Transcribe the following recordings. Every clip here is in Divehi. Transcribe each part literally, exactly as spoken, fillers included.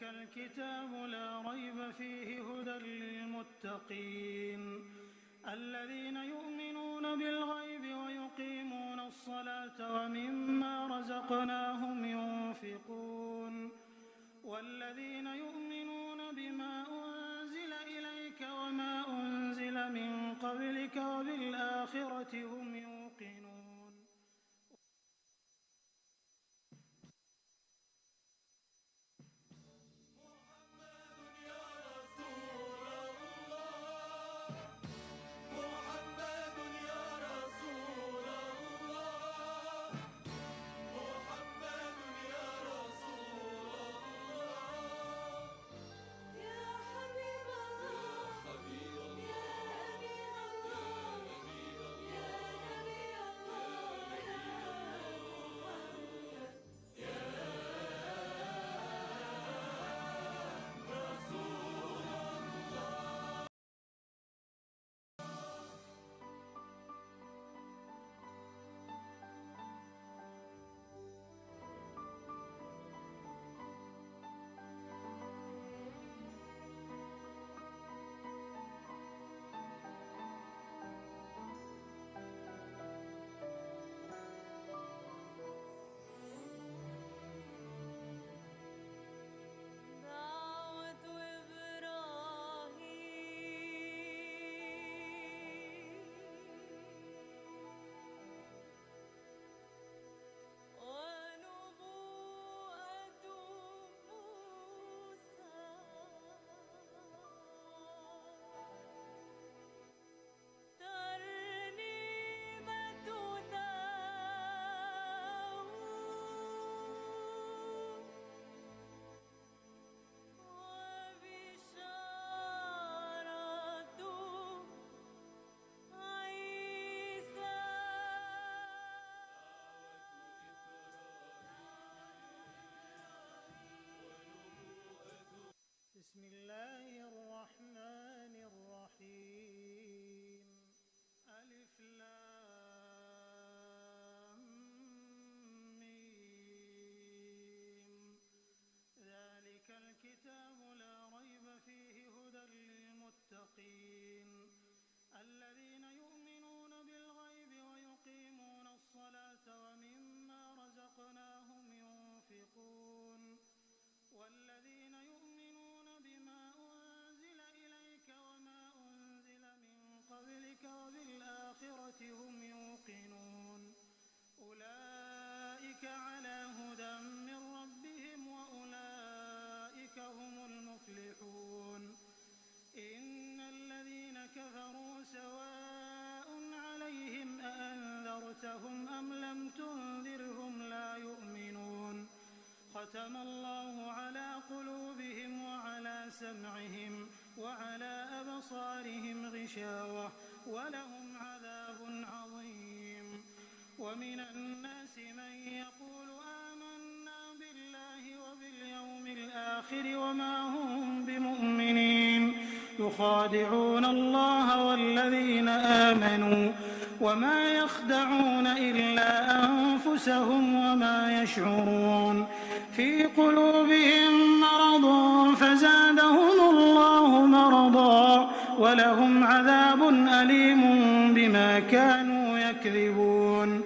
الكتاب لا ريب فيه هدى للمتقين الذين يؤمنون بالغيب ويقيمون الصلاة ومما رزقناهم ينفقون والذين يؤمنون بما أنزل إليك وما أنزل من قبلك وبالآخرة هم يوقنون. دعوة إبراهيم ونبوءة موسى. ترنيمة داود وبشارة عيسى. بسم الله الرحمن الرحيم. ألف لام ميم. ذلك الكتاب لا ريب فيه هدى للمتقين الذين يؤمنون بالغيب ويقيمون الصلاة ومما رزقناهم ينفقون. والذين يؤمنون بما أنزل إليك وما أنزل من قبلك وبالآخرة هم يوقنون. أولئك على هدى من ربهم وأولئك هم المفلحون. إن الذين كفروا سواء عليهم أأنذرتهم أم لم تنذرهم لا يؤمنون. ختم الله على قلوبهم وعلى سمعهم وعلى أبصارهم غشاوة ولهم عذاب عظيم. ومن الناس من يقول آمنا بالله وباليوم الآخر وما هم بمؤمنين. يخادعون الله والذين آمنوا وما يخدعون إلا أنفسهم وما يشعرون. في قلوبهم مرض فزادهم الله مرضا ولهم عذاب أليم بما كانوا يكذبون.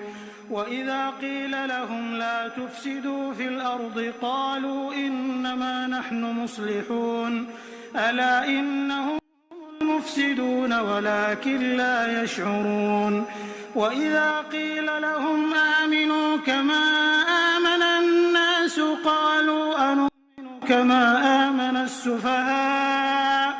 وإذا قيل لهم لا تفسدوا في الأرض قالوا إنما نحن مصلحون. ألا إنهم هم المفسدون ولكن لا يشعرون. وإذا قيل لهم آمنوا كما آمن الناس قالوا أنؤمن كما آمن السفهاء.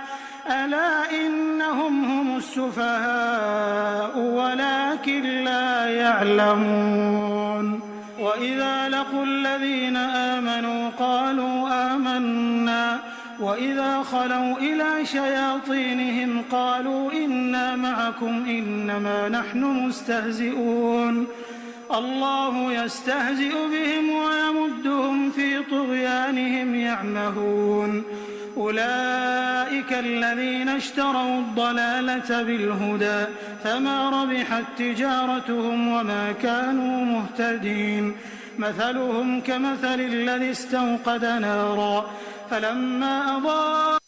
ألا إنهم هم السفهاء ولكن لا يعلمون. وإذا لقوا الذين آمنوا قالوا آمنا وإذا خلوا إلى شياطينهم قالوا إنا معكم إنما نحن مستهزئون. الله يستهزئ بهم ويمدهم في طغيانهم يعمهون. أولئك الذين اشتروا الضلالة بالهدى فما ربحت تجارتهم وما كانوا مهتدين. مثلهم كمثل الذي استوقد نارا فلما أضاء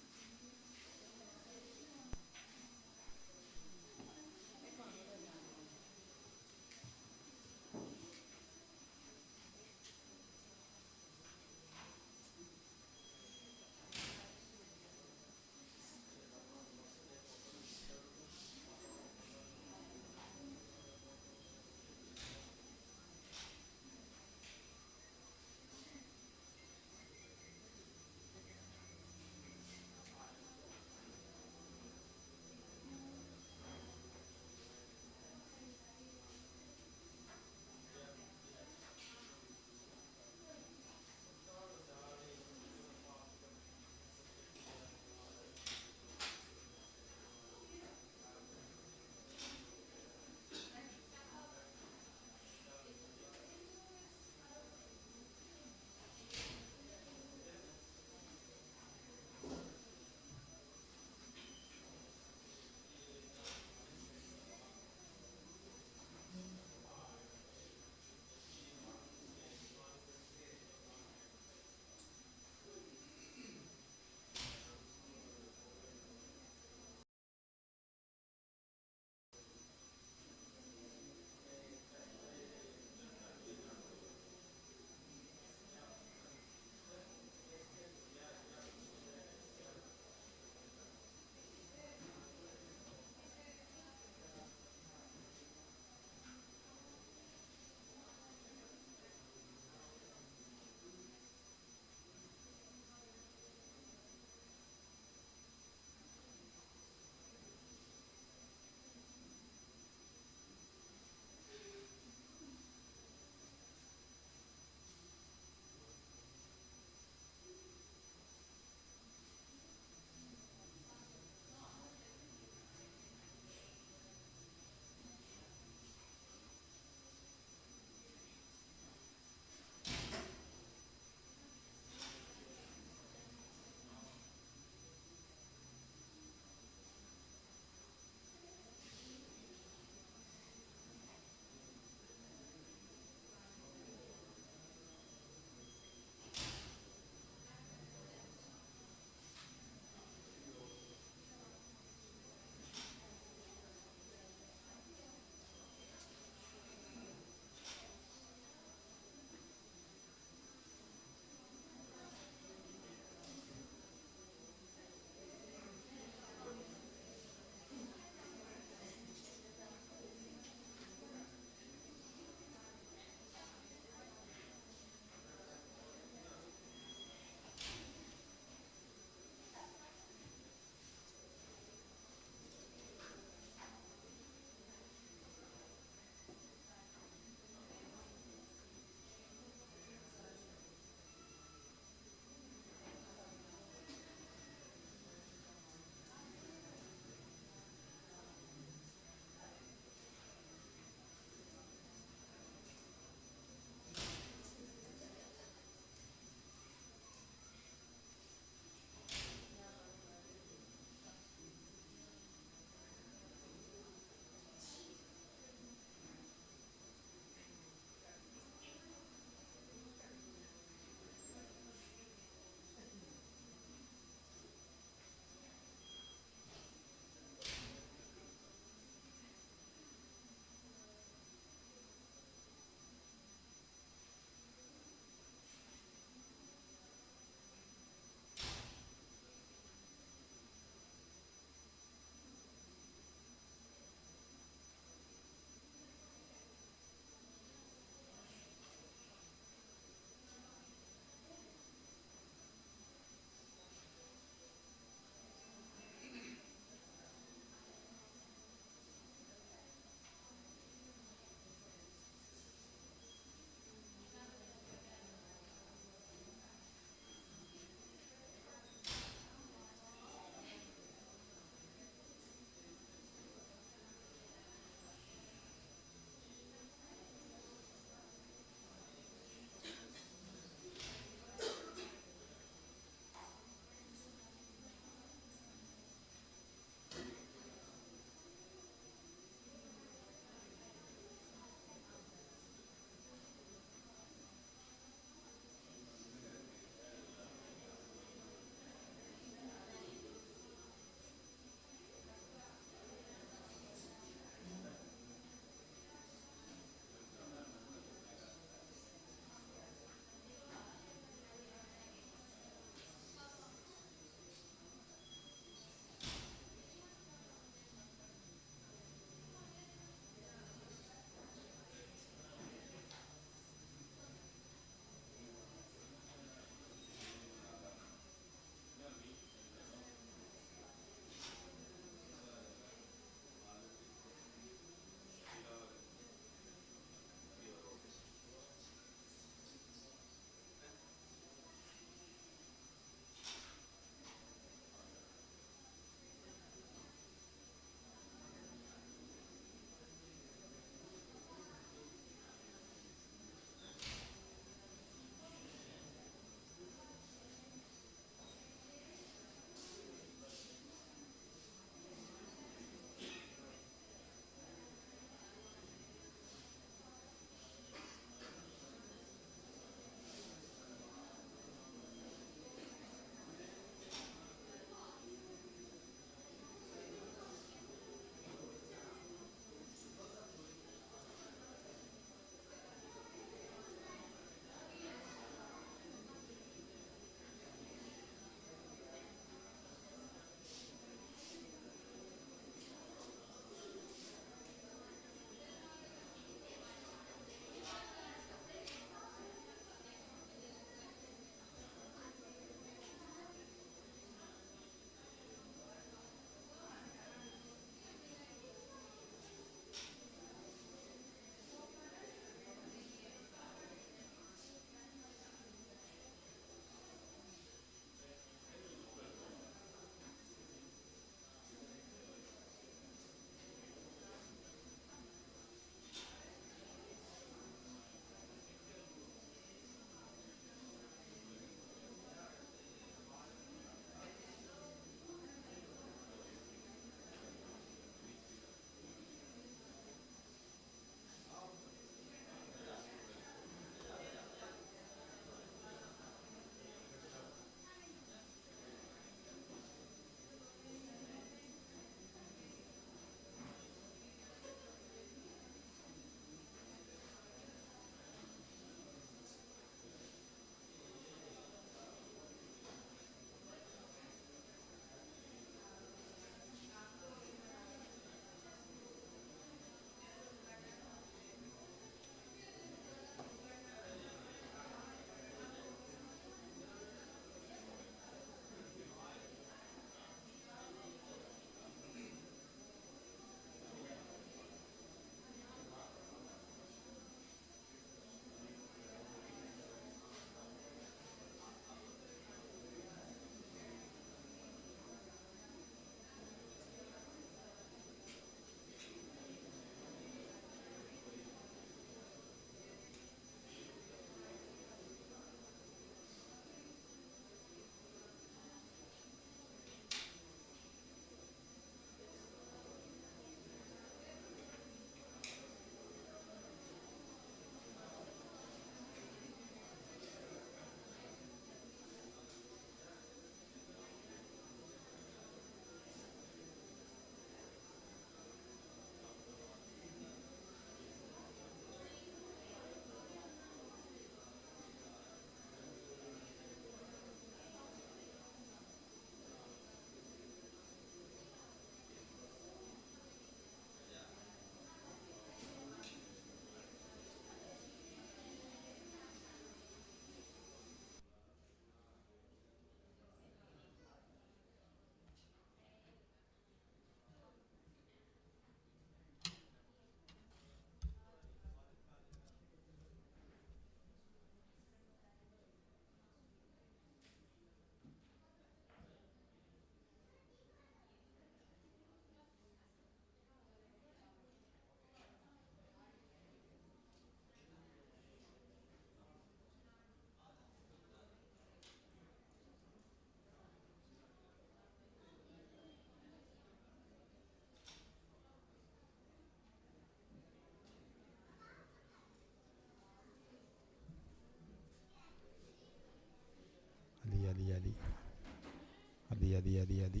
އަދި، އަދި، އަދި.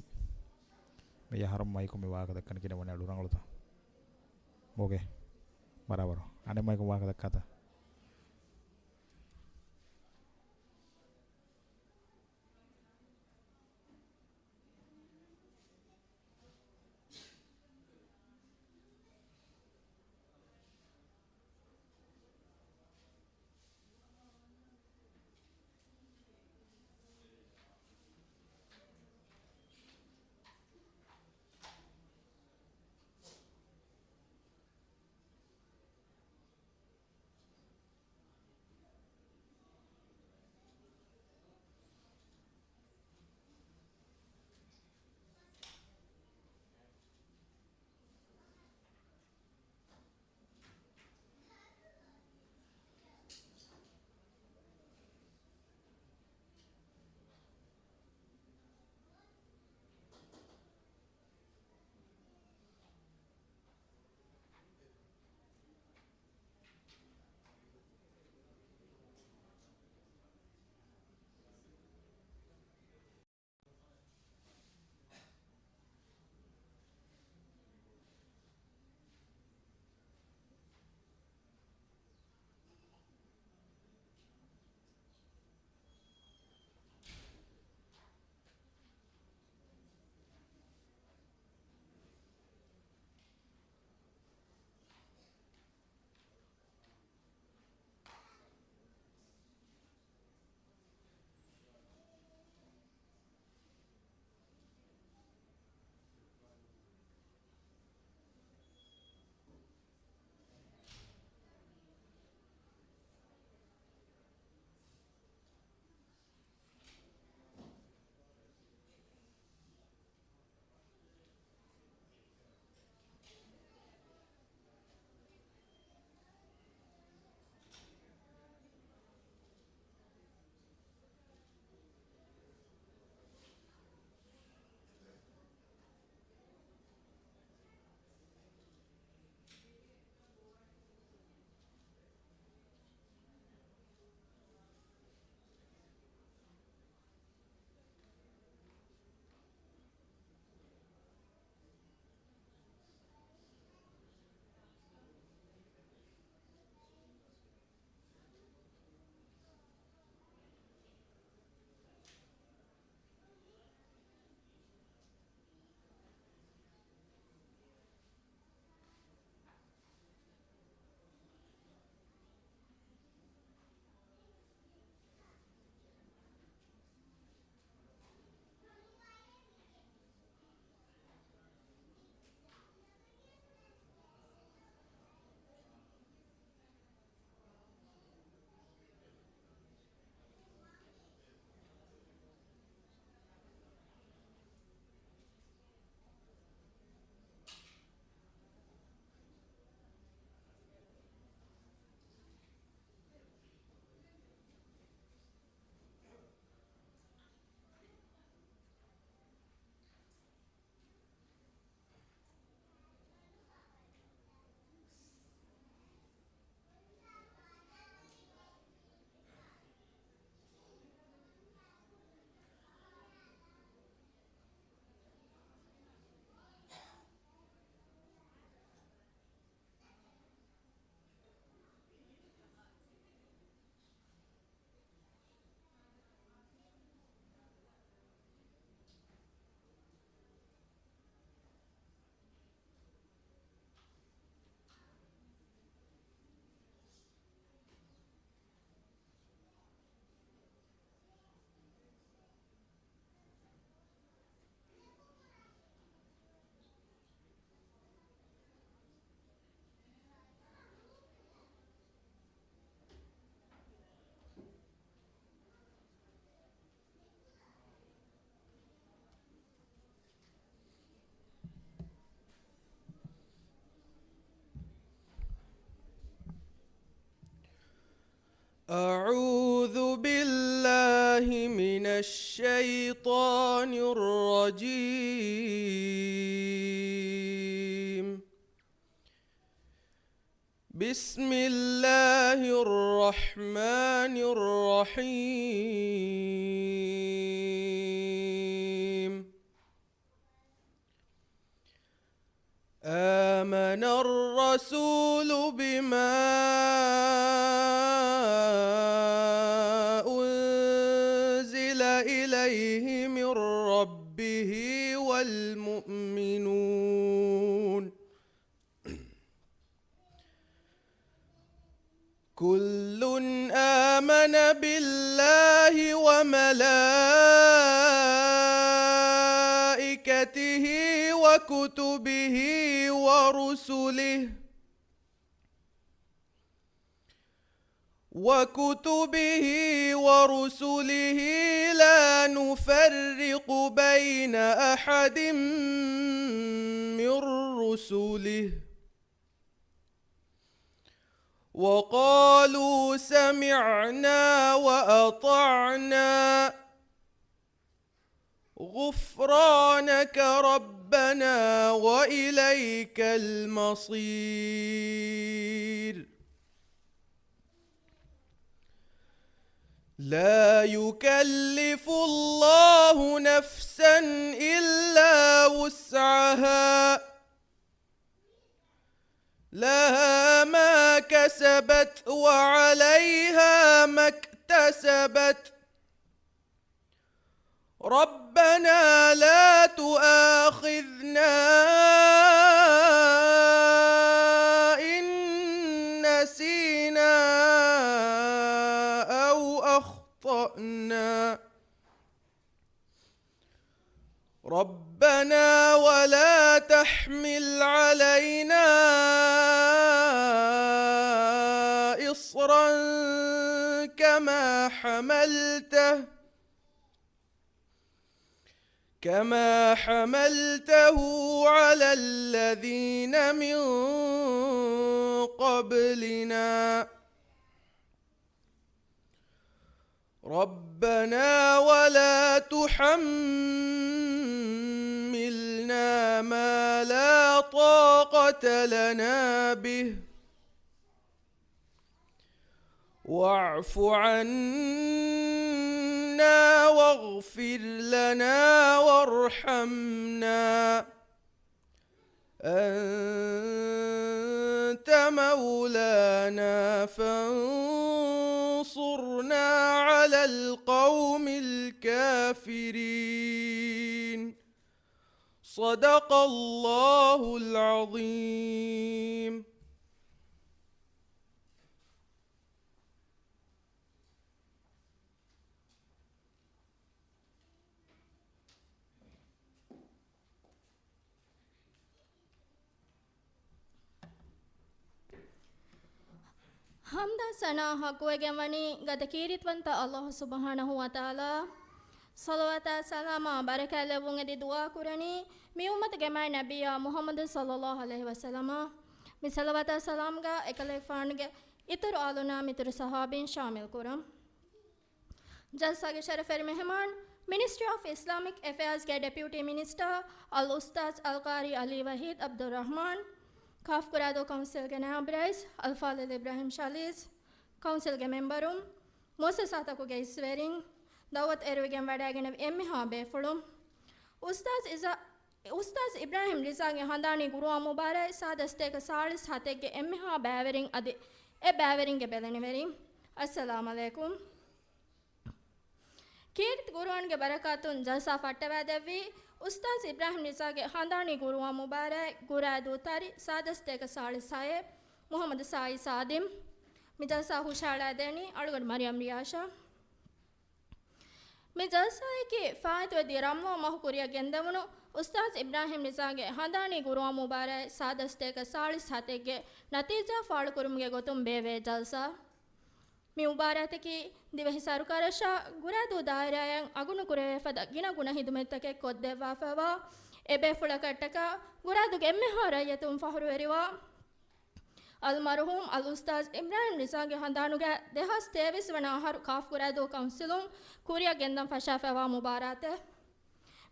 މި އަހަރު މައިކު މި ވާހަކަ ދައްކަނީ ކިނަ ވަނެ އަޅު ރަނގަޅުތަ؟ މޯގެ. ބަރާބަރު. އަނެއް މައިކު ވާހަކަ ދައްކާތަ؟ أعوذ بالله من الشيطان الرجيم. بسم الله الرحمن الرحيم. آمن الرسول بما أنزل إليه من ربه والمؤمنون. كل آمن بالله وملائكته وكتبه ورسله، وكتبه ورسله لا نفرق بين أحد من رسله وقالوا سمعنا وأطعنا غفرانك ربنا وإليك المصير. لا يكلف الله نفسا إلا وسعها، لها ما كسبت وعليها ما اكتسبت. ربنا لا تؤاخذنا إن نسينا أو أخطأنا. ربنا ولا تحمل علينا إصرا كما حملته، كما حملته على الذين من قبلنا. ربنا ولا تحملنا ما لا طاقة لنا به، واعف عنا واغفر لنا وارحمنا، أنت مولانا فانصرنا على القوم الكافرين. صدق الله العظيم. ޙަމްދާ ސަނާ ޙައްޤުވެގެންވަނީ ގަދަ ކީރިތިވަންތަ ﷲ ސުބްޙާނަހޫ ވަތަޢާލާ. ޞަލަވާތާ ސަލާމާ ބަރަކާތް ލެއްވުން އެދި ދުޢާ ކުރަނީ މި އުއްމަތުގެ މާތް ނަބިއްޔާ މުޙައްމަދު ޞައްލައްލާހު ޢަލައިހި ވަސައްލަމަށް. މި ޞަލަވާތާ ސަލާމްގަ އެކަލޭގެފާނުގެ އިތުރު އާލުންނާ މިތުރު ޞަޙާބީން ޝާމިލް ކުރަން. ޖަލްސާގެ ޝަރަފުވެރި މެހެމާން، މިނިސްޓްރީ އޮފް އިސްލާމިކް އެފެއާޒްގެ ޑެޕިއުޓީ މިނިސްޓާ އަލްއުސްތާޛް އަލްޤާރީ ޢަލީ ވަޙީދު ޢަބްދުއްރަޙްމާން، ކާފް ގުރާދޫ ކައުންސިލްގެ ނާއިބު ރައީސް އަލްފާޟިލް އިބްރާހިމް ޝަލީސް، ކައުންސިލްގެ މެމްބަރުން، މުއައްސަސާތަކުގެ އިސްވެރިން، ދަޢުވަތު އެރުވިގެން ވަޑައިގެންނެވި އެންމެހާ ބޭފުޅުން، އުސްތާޛް އިޒާ-، އުސްތާޛް އިބްރާހިމް ރިޒާގެ ހަނދާނީ ގުރުއާން މުބާރާތް ސާދަ ސަތޭކަ ސާޅީސް ހަތެއްގެ އެންމެހާ ބައިވެރިން އަދި އެ ބައިވެރިންގެ ބެލެނިވެރިން، އައްސަލާމް ޢަލައިކުމް. ކީރިތި ގުރުއާންގެ ބަރަކާތުން ޖަލްސާ ފައްޓަވައިދެއްވީ، އުސްތާޛް އިބްރާހިމް ރިޒާގެ ހަނދާނީ ގުރުއާން މުބާރާތް ގުރާދޫ ތަރި ސާދަ ސަތޭކަ ސާޅީސް ހައެއް، މުޙައްމަދު ސާއީ ސާދިމް. މި ޖަލްސާ ހުށަހަޅައިދޭނީ އަޅުގަނޑު މަރިޔަމް ރިޔާޝާ. މި ޖަލްސާއަކީ ފާއިތުވެދިޔަ ރަމަޟާން މަހު ކުރިއަށް ގެންދެވުނު އުސްތާޛް އިބްރާހިމް ރިޒާގެ ހަނދާނީ ގުރުއާން މުބާރާތް ސާދަ ސަތޭކަ ސާޅީސް ހަތެއްގެ ނަތީޖާ ފާޅުކުރުމުގެ ގޮތުން ބޭއްވޭ ޖަލްސާ. މި މުބާރާތަކީ ދިވެހި ސަރުކާރަށާ ގުރާދޫ ދާއިރާއަށް އަގުނުކުރެވޭ ފަދަ ގިނަ ގުނަ ހިދުމަތްތަކެއް ކޮށްދެއްވާފައިވާ އެބޭފުޅަކަށްޓަކާ ގުރާދޫގެ އެންމެހާ ރައްޔިތުން ފަޚުރުވެރިވާ އަލްމަރުޙޫމް އަލްއުސްތާޛް އިބްރާހިމް ރިޒާގެ ހަނދާނުގައި ދެހާސް ތޭވީސް ވަނަ އަހަރު ކާފް ގުރާދޫ ކައުންސިލުން ކުރިއަށް ގެންދަން ފަށާފައިވާ މުބާރާތެއް.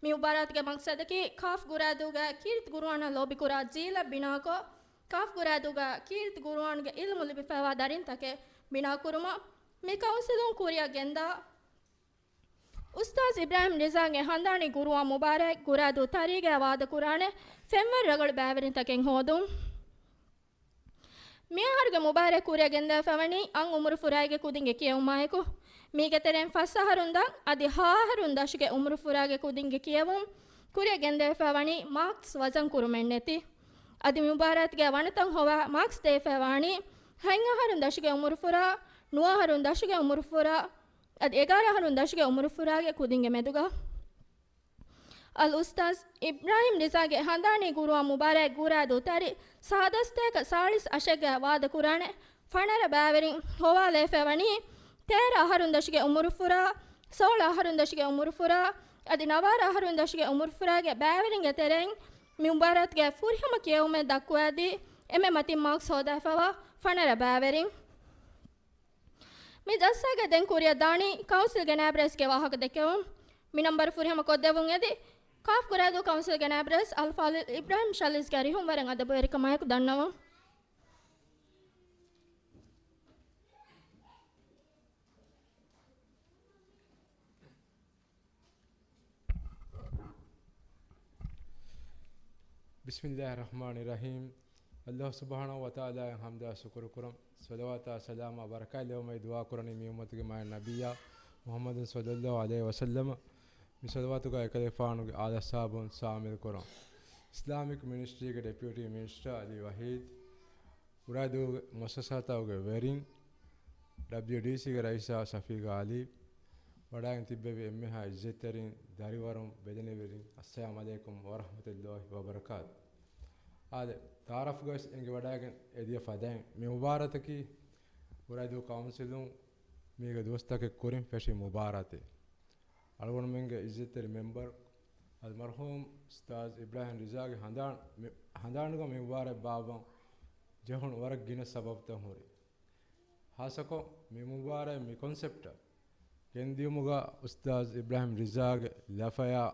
މި މުބާރާތުގެ މަޤްޞަދަކީ ކާފް ގުރާދޫގައި ކީރިތި ގުރުއާނަށް ލޯބިކުރާ ޖީލެއް ބިނާކޮށް، ކާފް ގުރާދޫގައި ކީރިތި ގުރުއާންގެ ޢިލްމު ލިބިފައިވާ ދަރިންތަކެއް ބިނާކުރުމަށް މި ކައުންސިލުން ކުރިއަށް ގެންދާ އުސްތާޛް އިބްރާހިމް ރިޒާގެ ހަނދާނީ ގުރުއާން މުބާރާތް ގުރާދޫ ތަރީގައި ވާދަކުރާނެ ފެންވަރު ރަނގަޅު ބައިވެރިންތަކެއް ހޯދުން. މިއަހަރުގެ މުބާރާތް ކުރިއަށް ގެންދާފައިވަނީ އަށް އުމުރު ފުރާގެ ކުދިންގެ ކިޔެވުމާއެކު، މީގެ ތެރެއިން ފަސް އަހަރުން ދަށް އަދި ހަ އަހަރުން ދަށުގެ އުމުރު ފުރާގެ ކުދިންގެ ކިޔެވުން ކުރިއަށް ގެންދާފައިވަނީ މާކްސް ވަޒަން ކުރުމެއް ނެތި. އަދި މި މުބާރާތުގައި ވަނަތައް ހޮވާ މާކްސް ދޭފައިވާނީ ހަތް އަހަރުން ދަށުގެ އުމުރު ފުރާ، ނުވަ އަހަރުން ދަށުގެ އުމުރު ފުރާ، އަދި އެގާރަ އަހަރުން ދަށުގެ އުމުރު ފުރާގެ ކުދިންގެ މެދުގަ. އަލް އުސްތާޛް އިބްރާހިމް ރިޒާގެ ހަނދާނީ ގުރުއާން މުބާރާތް ގުރާދޫ ތަރި ސާދަސްތޭކަ ސާޅީސް އަށެއްގައި ވާދަކުރާނެ ފަނަރަ ބައިވެރިން ހޮވާލައިފައިވަނީ ތޭރަ އަހަރުން ދަށުގެ އުމުރު ފުރާ، ސޯޅަ އަހަރުން ދަށުގެ އުމުރު ފުރާ، އަދި ނަވާރަ އަހަރުން ދަށުގެ އުމުރު ފުރާގެ ބައިވެރިންގެ ތެރެއިން މި މުބާރާތުގެ ފުރިހަމަ ކިޔެވުމެއް ދައްކުވައިދީ، އެންމެ މަތިން މާކްސް ހޯދާފައިވާ ފަނަރަ ބައިވެރިން. މި ޖަލްސާގަ ދެން ކުރިއަށް ދާނީ ކައުންސިލްގެ ނާއިބް ރައީސްގެ ވާހަކަ ދެކެވުން. މި ނަންބަރު ފުރިހަމަ ކޮށްދެވުން އެދި، ކާފް ގުރާދޫ ކައުންސިލްގެ ނާއިބް ރައީސް އަލްފާޟިލް އިބްރާހިމް ޝަލީސްގެ އަރިހުން ވަރަށް އަދަބުވެރިކަމާއެކު ދަންނަވަން. ބިސްމިއްލާހި ރަޙްމާނި ރަޙީމް. އައްލާހު ސުބްޙާނަހު ވަތަޢާލާއަށް ޙަމްދާ ޝުކުރު ކުރަން، ޞަލަވާތާ ސަލާމާ ބަރަކާތް ލެއްވުމަށް ދުޢާ ކުރަނީ މި އުއްމަތުގެ މާތް ނަބިއްޔާ މުޙައްމަދު ޞައްލައްލާހު ޢަލައިހި ވަސައްލަމަ. މި ޞަލަވާތުގައި އެކަލޭގެފާނުގެ އާލު އަޞްޙާބުން ޝާމިލް ކުރަން. އިސްލާމިކް މިނިސްޓްރީގެ ޑެޕިއުޓީ މިނިސްޓަރ އަލީ ވަޙީދު، ގުރާދޫގެ މުއައްސަސާތަކުގެ ވެރިން، ޑަބްލިޔުޑީސީގެ ރައީސާ ޝަފީޤު ޢަލީ، ވަޑައިގެން ތިއްބެވި އެންމެހާ އިއްޒަތްތެރިން، ދަރިވަރުން، ބެލެނިވެރިން، އައްސަލާމް ޢަލައިކުމް ވަރަޙްމަތުﷲ ވަބަރަކާތު. އާދެ، ތަޢާރަފްގަވެސް އެނގިވަޑައިގެން އެދިޔަ ފަދައިން، މި މުބާރާތަކީ ގުރާދޫ ކައުންސިލުން މީގެ ދުވަސްތަކެއް ކުރިން ފެށި މުބާރާތެއް. އަޅުގަނޑުމެންގެ އިއްޒަތްތެރި މެމްބަރު އަލްމަރްޙޫމް އުސްތާޛް އިބްރާހިމް ރިޒާގެ ހަނދާން، މި ހަނދާނުގަ މި މުބާރާތް ބާއްވަން ޖެހުނު ވަރަށް ގިނަ ސަބަބުތައް ހުރި. ޚާއްޞަކޮށް މި މުބާރާތް މި ކޮންސެޕްޓަށް ގެންދިޔުމުގަ އުސްތާޛް އިބްރާހިމް ރިޒާގެ ލަފަޔާ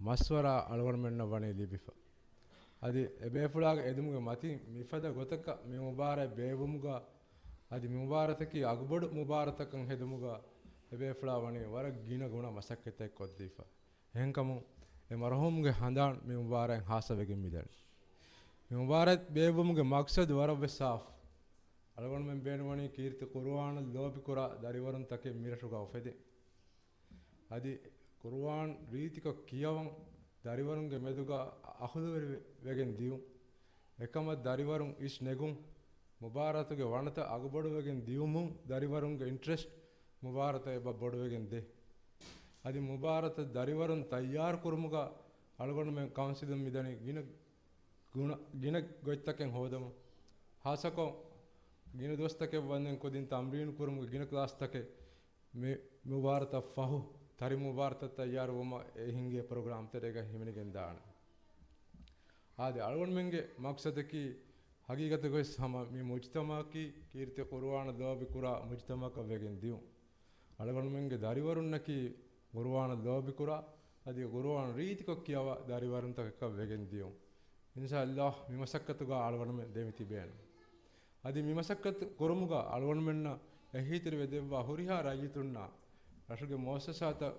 މަޝްވަރާ އަޅުގަނޑުމެންނަށް ވަނީ ލިބިފަ. އަދި އެބޭފުޅާގެ އެދުމުގެ މަތިން މިފަދަ ގޮތަކަށް މި މުބާރާތް ބޭއްވުމުގަ، އަދި މި މުބާރާތަކީ އަގުބޮޑު މުބާރާތަކަށް ހެދުމުގަ އެބޭފުޅާ ވަނީ ވަރަށް ގިނަ ގުނަ މަސައްކަތެއް ކޮށްދީފަ. އެހެންކަމުން އެ މަރުޙޫމްގެ ހަނދާން މި މުބާރާތް ޚާއްޞަވެގެން މިދަނީ. މި މުބާރާތް ބޭއްވުމުގެ މަޤްޞަދު ވަރަށްވެސް ސާފު. އަޅުގަނޑުމެން ބޭނުންވަނީ ކީރިތި ޤުރުއާނަށް ލޯބިކުރާ ދަރިވަރުންތަކެއް މިރަށުގަ އުފެދެން. އަދި ޤުރުއާން ރީތިކޮށް ކިޔަވަން، ދަރިވަރުންގެ މެދުގަ އަޚުލުވެރި ވެ-، ވެގެން ދިޔުން. އެކަމަށް ދަރިވަރުން އިސް ނެގުން، މުބާރާތުގެ ވަނަތައް އަގުބޮޑުވެގެން ދިޔުމުން ދަރިވަރުންގެ އިންޓްރެސްޓް މުބާރާތަށް އެބަ ބޮޑުވެގެން ދޭ. އަދި މުބާރާތަށް ދަރިވަރުން ތައްޔާރު ކުރުމުގަ އަޅުގަނޑުމެން ކައުންސިލުން މިދަނީ ގިނަ ގުނަ، ގިނަ ގޮތްތަކެއް ހޯދަމުން. ޚާއްޞަކޮށް ގިނަ ދުވަސްތަކެއް ވަންދެން ކުދިން ތަމްރީނު ކުރުމުގެ ގިނަ ކްލާސްތަކެއް މި މުބާރާތަށް ފަހު، ތަރި މުބާރާތަށް ތައްޔާރުވުމަށް އެ ހިންގޭ ޕްރޮގްރާމް ތެރޭގަ ހިމެނިގެން ދާނެ. އާދެ، އަޅުގަނޑުމެންގެ މަޤްޞަދަކީ ހަގީގަތުގަވެސް ހަމަ މި މުޖްތަމަޢަކީ ކީރިތި ޤުރުއާނަށް ލޯބިކުރާ މުޖްތަމަޢަކަށް ވެގެން ދިޔުން. އަޅުގަނޑުމެންގެ ދަރިވަރުންނަކީ ޤުރުއާނަށް ލޯބިކުރާ، އަދި ޤުރުއާން ރީތިކޮށް ކިޔަވާ ދަރިވަރުންތަކަކަށް ވެގެން ދިޔުން. އިންޝާﷲ މި މަސައްކަތުގަ އަޅުގަނޑުމެން ދެމިތިބޭނެ. އަދި މި މަސައްކަތު ކުރުމުގަ އަޅުގަނޑުމެންނަށް އެހީތެރިވެ ދެއްވާ ހުރިހާ ރައްޔިތުންނާ ރަށުގެ މުއައްސަސާތައް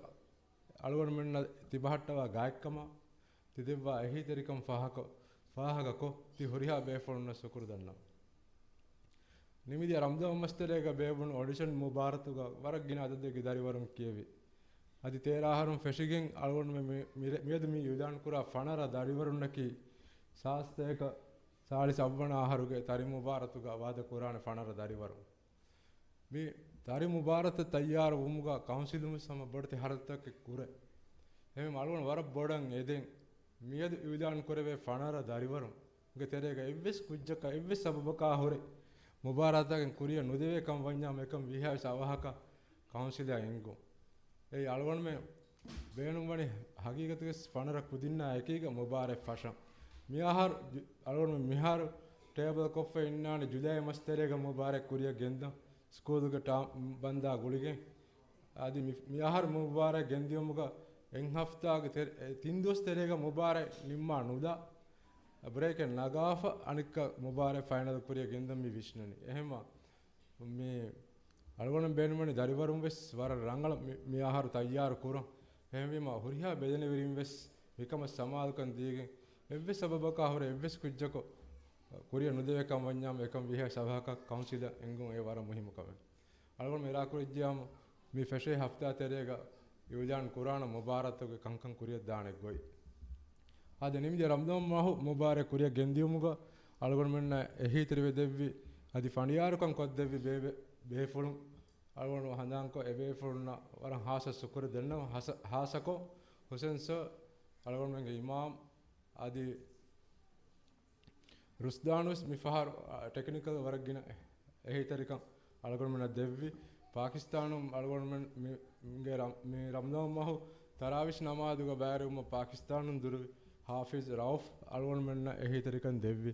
އަޅުގަނޑުމެންނަށް ތިބަހައްޓަވާ ގާތްކަމާ، ތިދެއްވާ އެހީތެރިކަން ފާހަގަ، ފާހަގަކޮށް، ތި ހުރިހާ ބޭފުޅުންނަށް ޝުކުރު ދަންނަވަން. ނިމިދިޔަ ރަމަޟާން މަސްތެރޭގަ ބޭއްވުނު އޮޑިޝަން މުބާރާތުގަ ވަރަށް ގިނަ އަދަދެއްގެ ދަރިވަރުން ކިޔެވި. އަދި ތޭރަ އަހަރުން ފެށިގެން އަޅުގަނޑުމެން މި، މި، މިއަދު މި އިޢުލާން ކުރާ ފަނަރަ ދަރިވަރުންނަކީ ސާސްތޭކަ ސާޅީސް އަށްވަނަ އަހަރުގެ ތަރި މުބާރާތުގަ ވާދަ ކުރާނެ ފަނަރަ ދަރިވަރުން. މި ތަރި މުބާރާތަށް ތައްޔާރު ވުމުގަ ކައުންސިލުން ވެސް ހަމަ ބޮޑެތި ހަރަދުތަކެއް ކުރޭ. އެހެން އަޅުގަނޑު ވަރަށް ބޮޑަށް އެދެން މިއަދު އިޢުލާން ކުރެވޭ ފަނަރަ ދަރިވަރުންގެ ތެރޭގަ އެއްވެސް ކުއްޖަކަށް އެއްވެސް ސަބަބަކާ ހުރެ މުބާރާތަކަށް ކުރިއަށް ނުދެވޭ ކަން ވަންޏާ އެކަން ވީހާވެސް އަވަހަކަށް ކައުންސިލަށް އެންގުން. އެއީ އަޅުގަނޑުމެން ބޭނުންވަނީ ހަގީގަތުގެ ފަނަރަ ކުދިންނާ އެކީގަ މުބާރާތް ފަށަން. މިއަހަރު ޖު-، އަޅުގަނޑު މިހާރު ޓޭބަލް ކޮށްފަ އިންނާނެ ޖުލައި މަސް ތެރޭގަ މުބާރާތް ކުރިއަށް ގެންދަން ސްކޫލުގެ ޓާ-، ބަންދާ ގުޅިގެން. އަދި މި-، މިއަހަރު މުބާރާތް ގެންދިޔުމުގަ އެއް ހަފްތާގެ ތެރެ-، އެ ތިން ދުވަސް ތެރޭގަ މުބާރާތް ނިންމާ ނުލާ ބްރޭކެއް ނަގާފަ އަނެއްކާ މުބާރާތް ފައިނަލް ކުރިއަށް ގެންދަން މި ވިސްނަނީ. އެހެންމަ މި އަޅުގަނޑު ބޭނުންވަނީ ދަރިވަރުން ވެސް ވަރަށް ރަނގަޅަށް މި، މި އަހަރު ތައްޔާރު ކުރަން. އެހެންވީމަ ހުރިހާ ބެލެނިވެރިން ވެސް މިކަމަށް ސަމާލުކަން ދީގެން އެއްވެސް ސަބަބަކާ ހުރެ އެއްވެސް ކުއްޖަކު ކުރިއަށް ނުދެވޭކަން ވަންޏާމަ އެކަން ވިހޭ ސަބަހަކަށް ކައުންސިލަށް އެންގުން އެ ވަރަށް މުހިއްމު ކަމެއް. އަޅުގަނޑު އިރާދަކުރެއްޖިޔާމު މި ފެށޭ ހަފްތާ ތެރޭގަ އިއުލާން ކުރާނަ މުބާރާތުގެ ކަންކަން ކުރިއަށް ދާނެ ގޮތް. އާދެ، ނިމިދިޔަ ރަމަޟާން މަހު މުބާރާތް ކުރިއަށް ގެންދިޔުމުގަ އަޅުގަނޑުމެންނަށް އެހީތެރިވެ ދެއްވި އަދި ފަނޑިޔާރުކަން ކޮށްދެއްވި ބޭ، ބޭ، ބޭފުޅުން އަޅުގަނޑު ހަނދާންކޮށް އެ ބޭފުޅުންނަށް ވަރަށް ހާއްސަ ޝުކުރެއް ދަންނަވަން. ހާއްސަ، ހާއްސަކޮށް ހުސެން ސަރ، އަޅުގަނޑުމެންގެ އިމާމް އަދި ރުޝްދާން ވެސް މި ފަހަރު، އަ، ޓެކްނިކަލް ވަރަށް ގިނަ އެހީތެރިކަން އަޅުގަނޑުމެންނަށް ދެއްވި. ޕާކިސްތާނުން އަޅުގަނޑުމެން މި، މި ރަމް، މި ރަމަޟާން މަހު ތަރާވީޝް ނަމާދުގަ ބައިވެރިވުމަށް ޕާކިސްތާނުން ދުރުވި ހާފިޒް ރައުފް އަޅުގަނޑުމެންނަށް އެހީތެރިކަން ދެއްވި.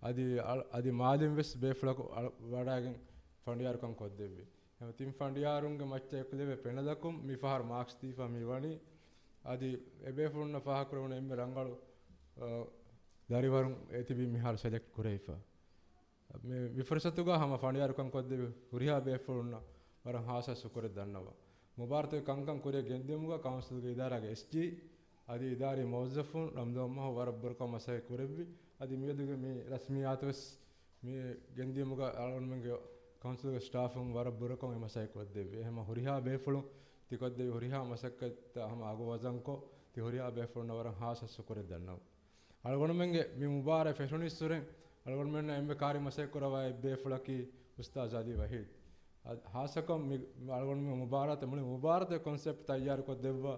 އަދި އަ، އަދި މާލެން ވެސް ބޭފުޅަކު އަޅު، ވަޑައިގެން ފަނޑިޔާރުކަން ކޮށްދެއްވި. އެމަ ތިން ފަނޑިޔާރުންގެ މައްޗަށް އެކުލެވޭ ޕެނަލަކުން މި ފަހަރު މާކްސް ދީފަ މި ވަނީ. އަދި އެބޭފުޅުންނަށް ފާހަގަކުރެވުނު އެންމެ ރަނގަޅު، އަ، ދަރިވަރުން އެތިބީ މިހާރު ސެލެކްޓް ކުރެވިފަ. މި، މި ފުރުސަތުގަ ހަމަ ފަނޑިޔާރުކަން ކޮށްދެވި ހުރިހާ ބޭފުޅުންނަށް ވަރަށް ހާއްސަ ޝުކުރެއް ދަންނަވަން. މުބާރާތުގެ ކަންކަން ކުރިއަށް ގެންދިޔުމުގަ ކައުންސިލްގެ އިދާރާގެ އެސްޖީ އަދި އިދާރީ މުވައްޒަފުން ރަމަޟާން މަހު ވަރަށް ބުރަކޮށް މަސައްކަތް ކުރެއްވި. އަދި މިއަދުގެ މި ރަސްމިއްޔާތު ވެސް މި ގެންދިޔުމުގަ އަޅުގަނޑުމެންގެ ކައުންސިލްގެ ސްޓާފުން ވަރަށް ބުރަކޮށް އެ މަސައްކަތް ކޮށްދެއްވި. އެހެމަ ހުރިހާ ބޭފުޅުން ތިކޮށްދެވި ހުރިހާ މަސައްކަތްތައް ހަމަ އަގު ވަޒަންކޮށް، ތި ހުރިހާ ބޭފުޅުންނަށް ވަރަށް ހާއްސަ ޝުކުރެއް ދަންނަވަން. އަޅުގަނޑުމެންގެ މި މުބާރާތް ފެށުނީއްސުރެން އަޅުގަނޑުމެންނަށް އެންމެ ކާރި މަސައްކަތް ކުރައްވާ އެއް ބޭފުޅަކީ އުސްތާޒް އަލީ ވަހީދު. އަ، ހާއްސަކޮށް މި، މި އަޅުގަނޑުމެން މުބާރާތަށް މުޅި މުބާރާތުގެ ކޮންސެޕްޓް ތައްޔާރުކޮށްދެއްވާ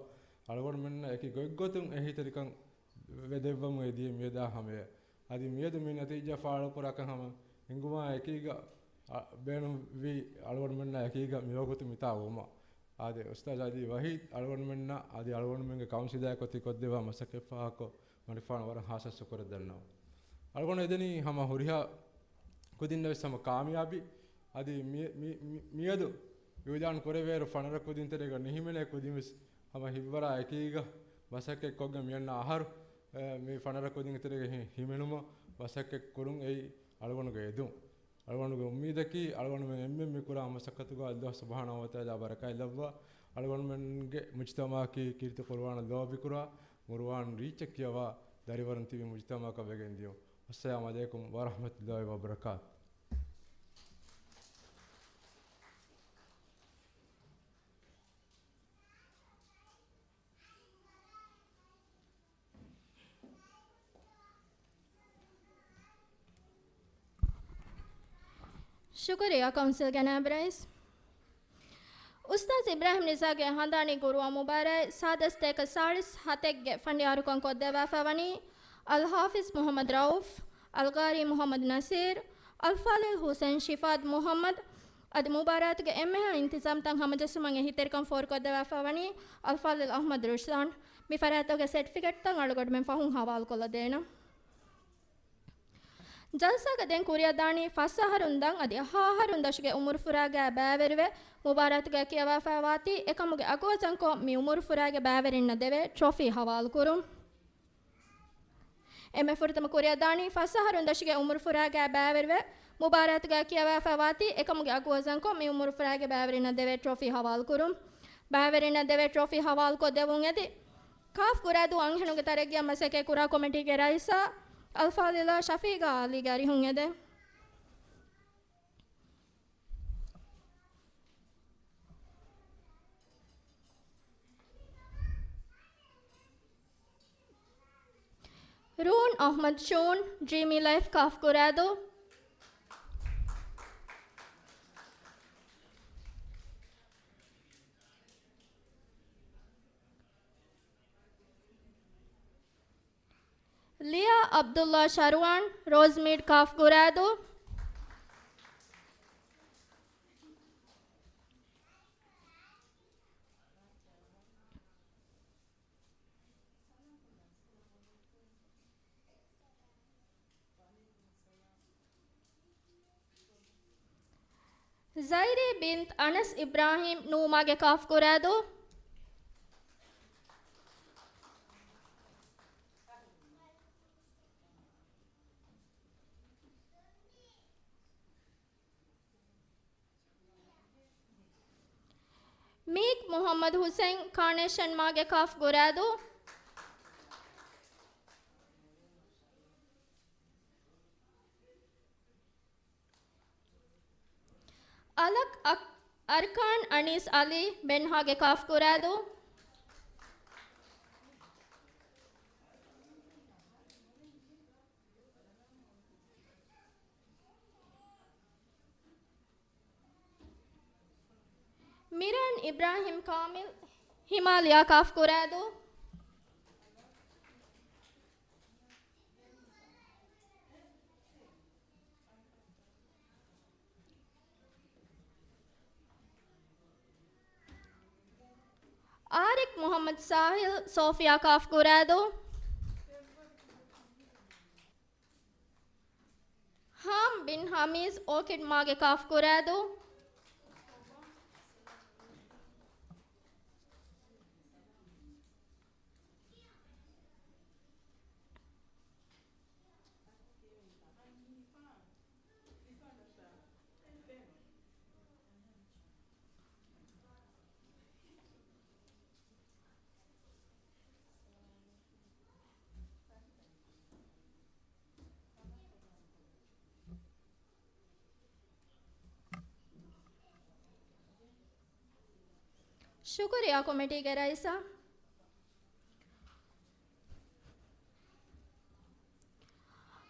އަޅުގަނޑުމެންނަށް އެކި ގޮތްގޮތުން އެހީތެރިކަން ވެ، ވެދެއްވަމުން އެދިޔަ މިއަދާ ހަމަޔަށް. އަދި މިއަދު މި ނަތީޖާ ފާޅުކުރާކަން ހަމަ އެނގުމާ އެކީގަ، އަ، ބޭނުންވީ އަޅުގަނޑުމެންނާ އެކީގަ މިވަގުތު މިތާ ވުމަށް. އާދެ، އުސްތާޒް އަލީ ވަހީދު އަޅުގަނޑުމެންނަށް އަދި އަޅުގަނޑުމެންގެ ކައުންސިލާއެކު ތިކޮށްދެއްވާ މަސައްކަތް ފާހަގަކޮށް، މަނިފާނަށް ވަރަށް ހާއްސަ ޝުކުރެއް ދަންނަވަން. އަޅުގަނޑު އެދެނީ ހަމަ ހުރިހާ ކުދިންނަށް ވެސް ހަމަ ކާމިޔާބީ. އަދި މި، މި، މި، މިއަދު އިއުލާން ކުރެވޭއިރު ފަނަރަ ކުދިން ތެރޭގަ ނިހިމެނޭ ކުދިން ވެސް ހަމަ ހިތްވަރާ އެކީގަ މަސައްކަތް ކޮށްގެން މިއަންނަ އަހަރު، އެ، މި ފަނަރަ ކުދިން ތެރޭގަ ހި، ހިމެނުމަށް މަސައްކަތް ކުރުން އެއީ އަޅުގަނޑުގެ އެދުން. އަޅުގަނޑުގެ އުއްމީދަކީ އަޅުގަނޑުމެން އެންމެން މި ކުރާ މަސައްކަތުގަ ﷲ ސުބްޙާނަހޫ ވަތަޢާލާ ބަރަކާތް ލައްވާ، އަޅުގަނޑުމެންގެ މުޖްތަމަޢަކީ ކީރިތި ޤުރުއާނަށް ލޯބިކުރާ، ޤުރުއާން ރީއްޗަށް ކިޔަވާ ދަރިވަރުން ތިބި މުޖްތަމަޢަކަށް ވެގެން ދިޔުން. އައްސަލާމު ޢަލައިކުމް ވަރަޙްމަތުﷲި ވަބަރަކާތު. ޝުކުރިއްޔާ ކައުންސިލްގެ ނާއިބު ރައީސް. އުސްތާޛް އިބްރާހިމް ރިޒާގެ ހަނދާނީ ޤުރުއާން މުބާރާތް ސާދަސް ތޭކަ ސާޅީސް ހަތެއްގެ ފަނޑިޔާރުކަން ކޮށްދެއްވާފަ ވަނީ އަލްޙާފިޒް މުޙައްމަދު ރައޫފް، އަލްޤާރީ މުޙައްމަދު ނަސީރު، އަލްފާޟިލް ޙުސައިން ޝިފާދު މުޙައްމަދު، އަދި މުބާރާތުގެ އެންމެހާ އިންތިޒާމްތައް ހަމަޖެއްސުމަށް އެހީތެރިކަން ފޯރުކޮށްދެއްވާފަ ވަނީ އަލްފާޟިލް އަޙްމަދު ރުޝްދާން. މި ފަރާތްތަކުގެ ސެޓްފިކެޓްތައް އަޅުގަނޑުމެން ފަހުން ހަވާލުކޮށްލަދޭނަން. ޖަލްސާގަ ދެން ކުރިއަށްދާނީ ފަސް އަހަރުން ދަށުގެ އުމުރުފުރާގާ ބައިވެރިވެ، މުބާރާތުގަ ކިޔަވާފައިވާތީ އެކަމުގެ އަގުވަޒަންކޮށް، މި އުމުރުފުރާގެ ބައިވެރިންނަށް ދެވޭ ޓްރޮފީ ހަވާލުކުރުން. އެންމެ ފުރަތަމަ ކުރިއަށްދާނީ ފަސް އަހަރުން ދަށުގެ އުމުރުފުރާގާ ބައިވެރިވެ، މުބާރާތުގަ ކިޔަވާފައިވާތީ އެކަމުގެ އަގުވަޒަންކޮށް، މި އުމުރުފުރާގެ ބައިވެރިންނަށް ދެވޭ ޓްރޮފީ ހަވާލުކުރުން. ބައިވެރިންނަށް ދެވޭ ޓްރޮފީ ހަވާލުކޮށްދެއްވުން އެދި، ކާފް ގުރާދޫ އަންހެނުންގެ ތަރައްގީއަށް މަސައްކަތް ކުރާ ކޮމިޓީގެ ރައީސާ އަލްފާޟިލާ ޝަފީގާ އަލީގެ އަރިހުން އެދެން. ރޫން އަޙްމަދު ޝޫން، ޑްރީމީ ލައިފް، ކާފް ގުރާދޫ. ލިޔާ ޢަބްދުﷲ ޝަރުވާން، ރޯޒްމީޑް، ކާފް ގުރާދޫ. ޒައިރީ ބިންތް އަނަސް އިބްރާހީމް، ނޫމާގެ، ކާފް ގުރާދޫ. މުޙައްމަދު ޙުސައިން، ކާނޭޝަން މާގެ ކާފް ގުރާދޫ. އަލަކް އަކް-، އަރްކާން އަނީސް އަލީ، ބެންހާގެ ކާފް ގުރާދޫ. މިރާން އިބްރާހިމް ކާމިލް، ހިމާލިޔާ ކާފް ގުރާދޫ. އާރިކް މުޙައްމަދު ސާހިލް، ސޯފިޔާ ކާފް ގުރާދޫ. ހާމް ބިން ހަމީސް، އޯކިޑް މާގެ ކާފް ގުރާދޫ. ޝުކުރިއްޔާ ކޮމިޓީގެ ރައީސާ.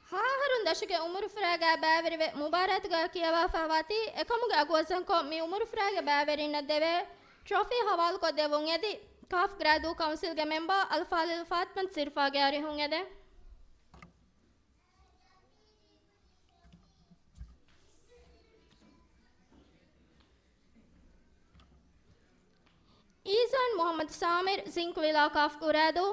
ހަ އަހަރުން ދަށުގެ އުމުރުފުރާގާ ބައިވެރިވެ، މުބާރާތުގަ ކިޔަވާފަ ވަތީ، އެކަމުގެ އަގު ވަޒަންކޮށް، މި އުމުރުފުރާގެ ބައިވެރިންނަށް ދެވޭ ޓްރޮފީ ހަވާލުކޮށްދެއްވުން އެދި، ކާފް ގްރާދޫ ކައުންސިލްގެ މެމްބާ އަލްފާޟިލް ފާތިމަތު ޒިރްފާގެ އަރިހުން އެދެން. އީޒާން މުޙައްމަދު ސާމިރް، ޒިންކް ވިލާ ކާފް ގުރާދޫ.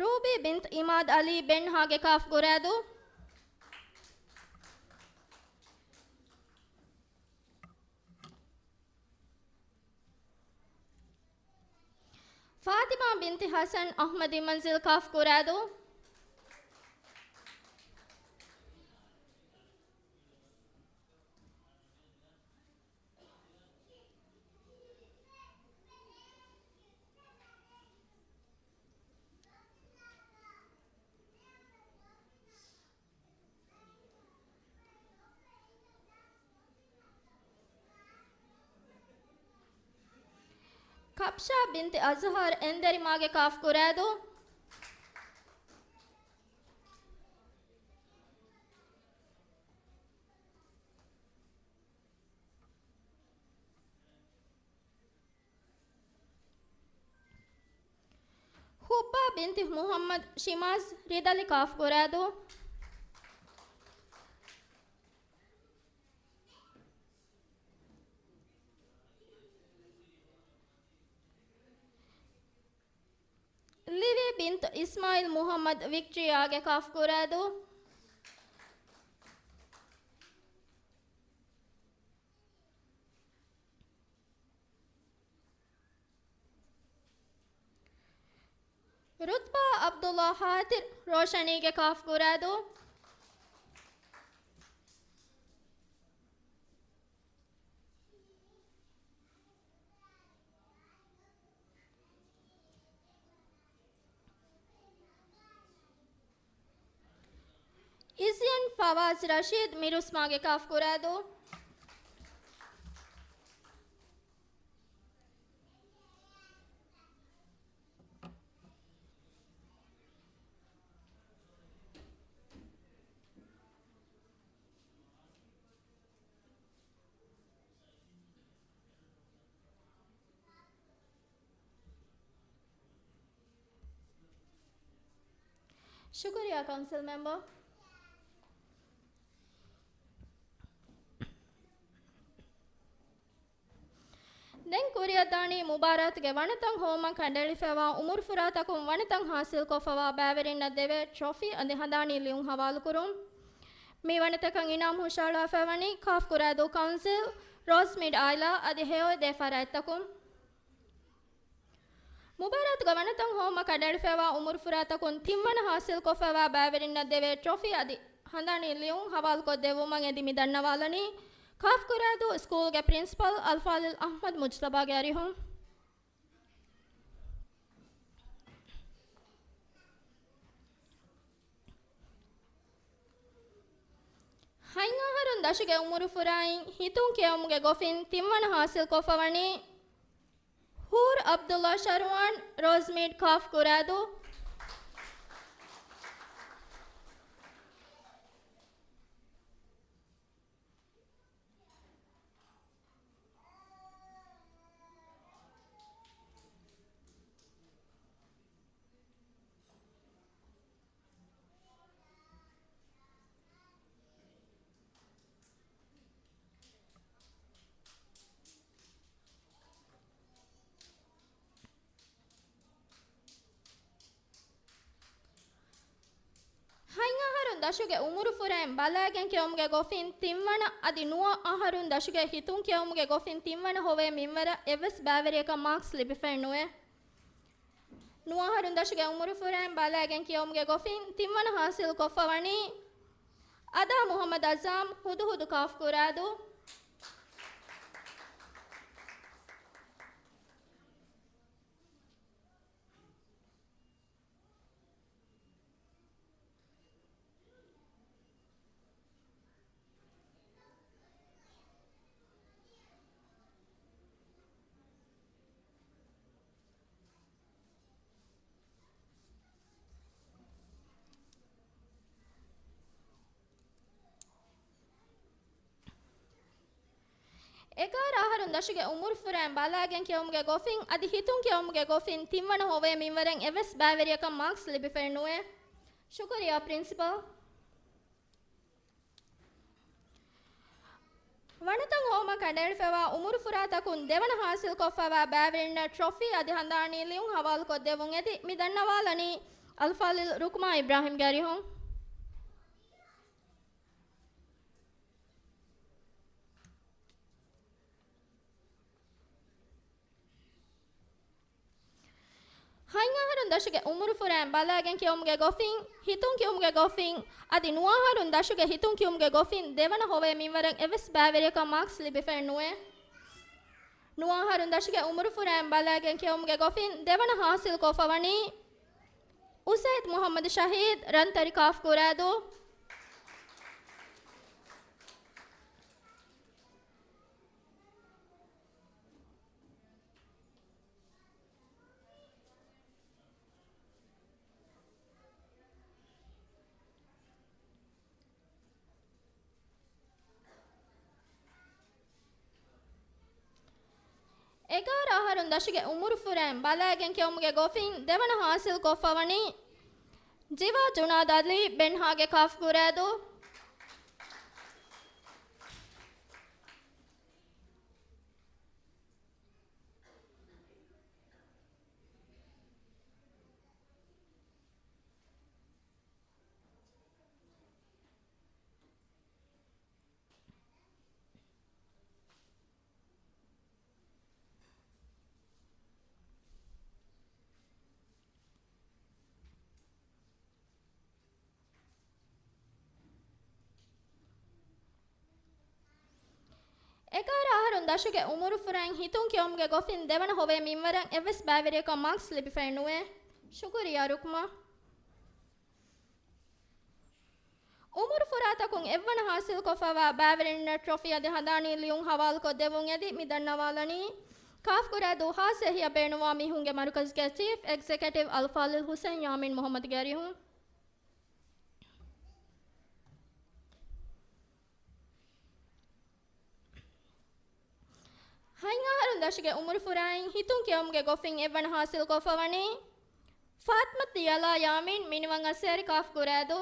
ރޫބީ ބިންތު އިމާދު އަލީ، ބެންހާގެ ކާފް ގުރާދޫ. ފާތިމާ ބިންތި ޙަސަން، އަޙްމަދީ މަންޒިލް ކާފް ގުރާދޫ. ކަޕްޝާ ބިންތި އަޒްހަރް، އެންދެރިމާގެ ކާފް ގުރާދޫ. ހުއްބާ ބިންތި މުޙައްމަދު ޝިމާޒް، ރިދަލި ކާފް ގުރާދޫ. ލިވީ ބިންތު އިސްމާއިލް މުޙައްމަދު، ވިކްޓްރިއާގެ ކާފް ގުރާދޫ. ރުތްބާ ޢަބްދުﷲ ހާތިރު، ރޯޝަނީގެ ކާފް ގުރާދޫ. އިޒްޔަން ފަވާޒް ރަޝީދު، މިރުސްމާގެ ކާފް ގުރާދޫ. ޝުކުރިއްޔާ ކައުންސިލް މެމްބަރ. ދެން ކުރިއަށްދާނީ މުބާރާތުގެ ވަނަތައް ހޮވުމަށް ކަނޑައެޅިފައިވާ އުމުރުފުރާތަކުން ވަނަތައް ހާސިލްކޮށްފަވާ ބައިވެރިންނަށް ދެވޭ ޓްރޮފީ އަދި ހަނދާނީ ލިޔުން ހަވާލުކުރުން. މި ވަނަތަކަށް އިނާމު ހުށަހަޅާފައިވަނީ ކާފް ގުރާދޫ ކައުންސިލް، ރޯސްމީޑް އާއިލާ އަދި ހެޔޮއެދޭ ފަރާތްތަކުން. މުބާރާތުގަ ވަނަތަން ހޯމަ ކަނޑައެޅިފައިވާ އުމުރު ފުރާތަކުން ތިންވަނަ ހާސިލްކޮށްފައިވާ ބައިވެރިންނަށް ދެވޭ ޓްރޮފީ އަދި ހަނދާނީ ލިޔުން ހަވާލުކޮށްދެއްވުމަށް އެދި މި ދަންނަވާލަނީ، ކާފް ކުރާދޫ ސްކޫލްގެ ޕްރިންސިޕަލް އަލްފާޟިލް އަޙްމަދު މުޖްތަބާގެ އަރިހުން. ހަތް އަހަރުން ދަށުގެ އުމުރު ފުރާއިން ހިތުން ކިޔެވުމުގެ ގޮފިން ތިންވަނަ ހާސިލްކޮށްފަވަނީ، ހޫރު އަބްދުﷲ ޝަރުވާން، ރޯޒްމީޑް ކާފް ކުރާދޫ. ހަތް އަހަރުން ދަށުގެ އުމުރު ފުރައިން ބަލައިގެން ކިޔެވުމުގެ ގޮފިން ތިންވަނަ އަދި ނުވަ އަހަރުން ދަށުގެ ހިތުން ކިޔެވުމުގެ ގޮފިން ތިންވަނަ ހޮވޭ މިންވަރަށް އެއްވެސް ބައިވެރިޔަކަށް މާކްސް ލިބިފައެއް ނުވޭ. ނުވަ އަހަރުން ދަށުގެ އުމުރު ފުރައިން ބަލައިގެން ކިޔެވުމުގެ ގޮފިން ތިންވަނަ ހާސިލްކޮށްފަވަނީ، އަދާ މުޙައްމަދު އަޒާމް، ހުދުހުދު ކާފް ކުރާދޫ. އެގާރަ އަހަރުން ދަށުގެ އުމުރު ފުރައިން ބަލައިގެން ކިޔެވުމުގެ ގޮފިން އަދި ހިތުން ކިޔެވުމުގެ ގޮފިން ތިންވަނަ ހޮވޭ މިންވަރަށް އެއްވެސް ބައިވެރިޔަކަށް މާކްސް ލިބިފައެއް ނުވޭ. ޝުކުރިއްޔާ ޕްރިންސިޕަލް. ވަނަތަން ހޯމަ ކަނޑައެޅިފައިވާ އުމުރު ފުރާތަކުން ދެވަނަ ހާސިލްކޮށްފައިވާ ބައިވެރިންނަށް ޓްރޮފީ އަދި ހަނދާނީ ލިޔުން ހަވާލުކޮށްދެއްވުން އެދި މި ދަންނަވާލަނީ އަލްފާޟިލް ރުކްމާ އިބްރާހިމްގެ އަރިހުން. ހަތް އަހަރުން ދަށުގެ އުމުރު ފުރައިން ބަލައިގެން ކިޔެވުމުގެ ގޮފިން، ހިތުން ކިޔުމުގެ ގޮފިން، އަދި ނުވަ އަހަރުން ދަށުގެ ހިތުން ކިޔުމުގެ ގޮފިން ދެވަނަ ހޮވޭ މިންވަރަށް އެއްވެސް ބައިވެރިޔަކަށް މާކްސް ލިބިފައެއް ނުވޭ. ނުވަ އަހަރުން ދަށުގެ އުމުރު ފުރައިން ބަލައިގެން ކިޔެވުމުގެ ގޮފިން ދެވަނަ ހާސިލްކޮށްފަވަނީ، އުސައިދް މުޙައްމަދު ޝަހީދް، ރަންތަރި ކާފް ކުރާދޫ. އެގާރަ އަހަރުން ދަށުގެ އުމުރު ފުރައިން ބަލައިގެން ކިޔެވުމުގެ ގޮފިން ދެވަނަ ހާސިލް ކޮށްފަވަނީ، ޖިވާ ޖުނާދު އަލީ، ބެންހާގެ ކާފް ކުރާދޫ. އެގާރަ އަހަރުން ދަށުގެ އުމުރު ފުރައިން ހިތުން ކިޔުމުގެ ގޮފިން ދެވަނަ ހޮވޭ މިންވަރަށް އެއްވެސް ބައިވެރިޔަކަށް މާކްސް ލިބިފައެއް ނުވޭ. ޝުކުރިއްޔާ ރުކްމާ. އުމުރު ފުރާތަކުން އެއްވަނަ ހާސިލްކޮށްފައިވާ ބައިވެރިންނަށް ޓްރޮފީ އަދި ހަނދާނީ ލިޔުން ހަވާލުކޮށްދެއްވުން އެދި މި ދަންނަވާލަނީ، ކާފް ކުރާދޫ ހާސް އެހީއަށް ބޭނުންވާ މީހުންގެ މަރުކަޒުގެ ޗީފް އެގްޒެކެޓިވް އަލްފާޟިލް ހުސެން ޔާމީން މުޙައްމަދުގެ އަރިހުން. ހަތް އަހަރުން ދަށުގެ އުމުރު ފުރާއިން ހިތުން ކިޔަވުމުގެ ގޮފިން އެއްވަނަ ހާސިލްކޮށްފަވަނީ، ފާތްމަތު ޔަލާ ޔާމީން މިނިވަން އައްސޭރި ކާފް ކުރާދޫ.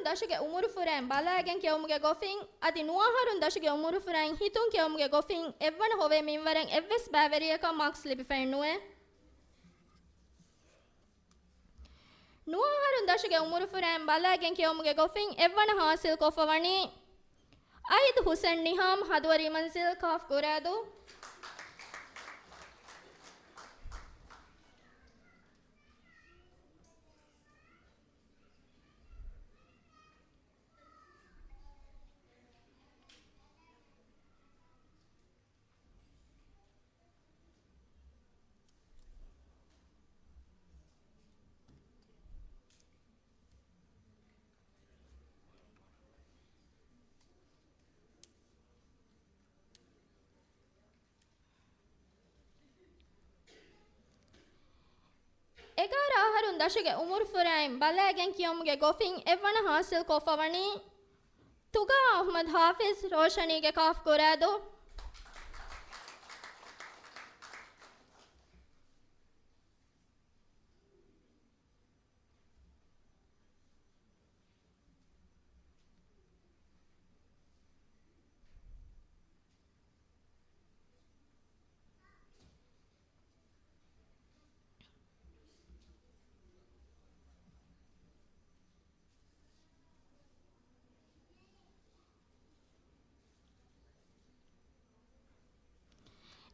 ދަށުގެ އުމުރުފުރައިން ބަލައިގެން ކިޔެވުމުގެ ގޮފިން، އަދި ނުވައަހަރުން ދަށުގެ އުމުރުފުރައިން ހިތުން ކިޔެވުމުގެ ގޮފިން އެއްވަނަ ހޮވޭ މިންވަރަށް އެއްވެސް ބައިވެރިޔަކަށް މާކްސް ލިބިފައެއް ނުވޭ. ނުވައަހަރުން ދަށުގެ އުމުރުފުރައިން ބަލައިގެން ކިޔެވުމުގެ ގޮފިން އެއްވަނަ ހާސިލްކޮށްފަ ވަނީ އައިދު ހުސެން ނިހާމް، ހަދުވަރީ މަންޒިލް، ކާފް ގުރާދޫ. އެގާރަ އަހަރުން ދަށުގެ އުމުރުފުރައިން ބަލައިގެން ކިޔަވުމުގެ ގޮފިން އެއްވަނަ ހާސިލްކޮށްފަ ވަނީ ތުގާ އަޙްމަދު ޙާފިޒް، ރޯޝަނީގެ ކާފް ގުރާދޫ.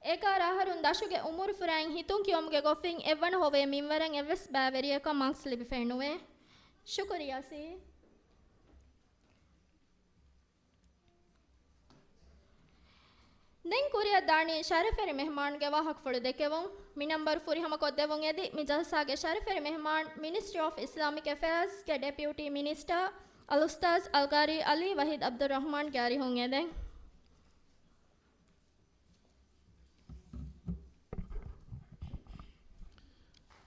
އެގާރަ އަހަރުން ދަށުގެ އުމުރުފުރައިން ހިތުން ކިޔަވުމުގެ ގޮފިން އެއްވަނަ ހޮވޭ މިންވަރަށް އެއްވެސް ބައިވެރިޔަކަށް މާކްސް ލިބިފައެއް ނުވޭ. ޝުކުރިއްޔާ ސީ. ދެން ކުރިއަށް ދާނީ ޝަރަފްވެރި މެހްމާނުގެ ވާހަކަފުޅު ދެކެވުން. މި ނަންބަރު ފުރިހަމަކޮށްދެވުން އެދި، މި ޖަލްސާގެ ޝަރަފްވެރި މެހްމާން، މިނިސްޓްރީ އޮފް އިސްލާމިކް އެފެއާޒްގެ ޑެޕިއުޓީ މިނިސްޓަރ އަލްއުސްތާޒް އަލްގާރީ އަލީ ވަހީދް ޢަބްދުއްރަޙްމާންގެ އަރިހުން އެދެން.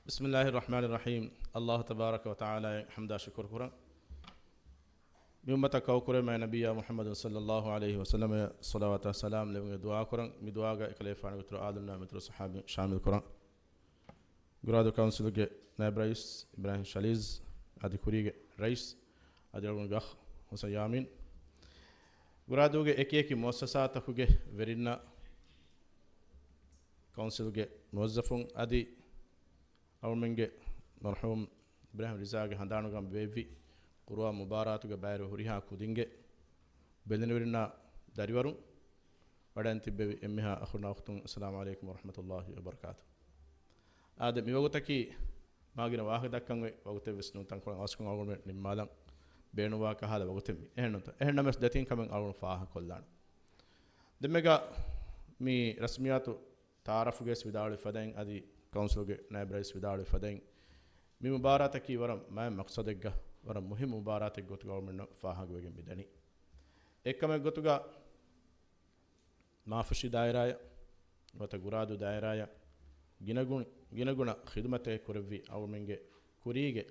ބިސްމިއްލާހި ރަޙްމާނި ރަޙީމް. އައްލާހު ތަބާރަކަ ވަ ތަޢާލާއަށް ޙަމްދާ ޝުކުރު ކުރަން. މި އުއްމަތަށް ކައުކުރެވުމާ ނަބިއްޔާ މުޙައްމަދު ޞައްލައްލާހު ޢަލައިހި ވަސައްލަމަށް ޞަލަވާތާ ސަލާމް ލެވުން ދުޢާ ކުރަން. މި ދުޢާގަ އެކަލޭފާނުގެ އިތުރު އާލުންނާ މިތުރު ޞަޙާބީން ޝާމިލް ކުރަން. ގުރާދޫ ކައުންސިލުގެ ނައިބް ރައީސް އިބްރާހިމް ޝަލީޒް، އަދި ކުރީގެ ރައީސް އަދި އަޅުގަނޑުގެ އަޚް ހުސައިން ޔާމީން. ގުރާދޫގެ އެކި އެކި މުއައްސަސާތަކުގެ ވެރިންނަށް، ކައުންސިލްގެ މުވައްޒަފުން އަދި އަޅުމެންގެ މަރްޙޫމް އިބްރާހިމް ރިޒާގެ ހަނދާނުގަ ބޭއްވި ޤުރުއާން މުބާރާތުގެ ބައިވެރި ހުރިހާ ކުދިންގެ ބެލެނިވެރިންނާ ދަރިވަރުން، ވަޑައިން ތިއްބެވި އެންމެހާ އަޚުންނާ އުޚްތުން، އައްސަލާމު ޢަލައިކުމް ވަރަޙްމަތުﷲި ވަބަރަކާތު. އާދެ، މިވަގުތަކީ މާގިނަ ވާހަކަ ދައްކަން އޮތް ވަގުތެއްވެސް ނޫން، ތަންކޮޅެއް އަވަސްކަން އަޅުގަނޑުމެން ނިންމާލަން ބޭނުންވާ ކަހަލަ ވަގުތެއް މި. އެހެންނުތަ؟ އެހެންނަމަވެސް ދެތިން ކަމެއް އަޅުގަނޑު ފާހަގަކޮށްލާނަން. ދެންމެގަ މި ރަސްމިއްޔާތު ތަޢާރަފުގައި ވިދާޅުވި ފަދައިން އަދި ކައުންސިލުގެ ނައިބް ރައީސް ވިދާޅުވި ފަދައިން، މި މުބާރާތަކީ ވަރަށް މާތް މަޤްޞަދެއްގަ، ވަރަށް މުހިއްމު މުބާރާތެއް ގޮތުގަ އަޅުގަނޑުމެންނަށް ފާހަގަވެގެން މިދަނީ. އެއްކަމެއް ގޮތުގަ މާފުށި ދާއިރާއަށް ނުވަތަ ގުރާދޫ ދާއިރާއަށް ގިނަގު-، ގިނަގުނަ ޚިދުމަތެއް ކުރެއްވި އަޅުމެންގެ ކުރީގެ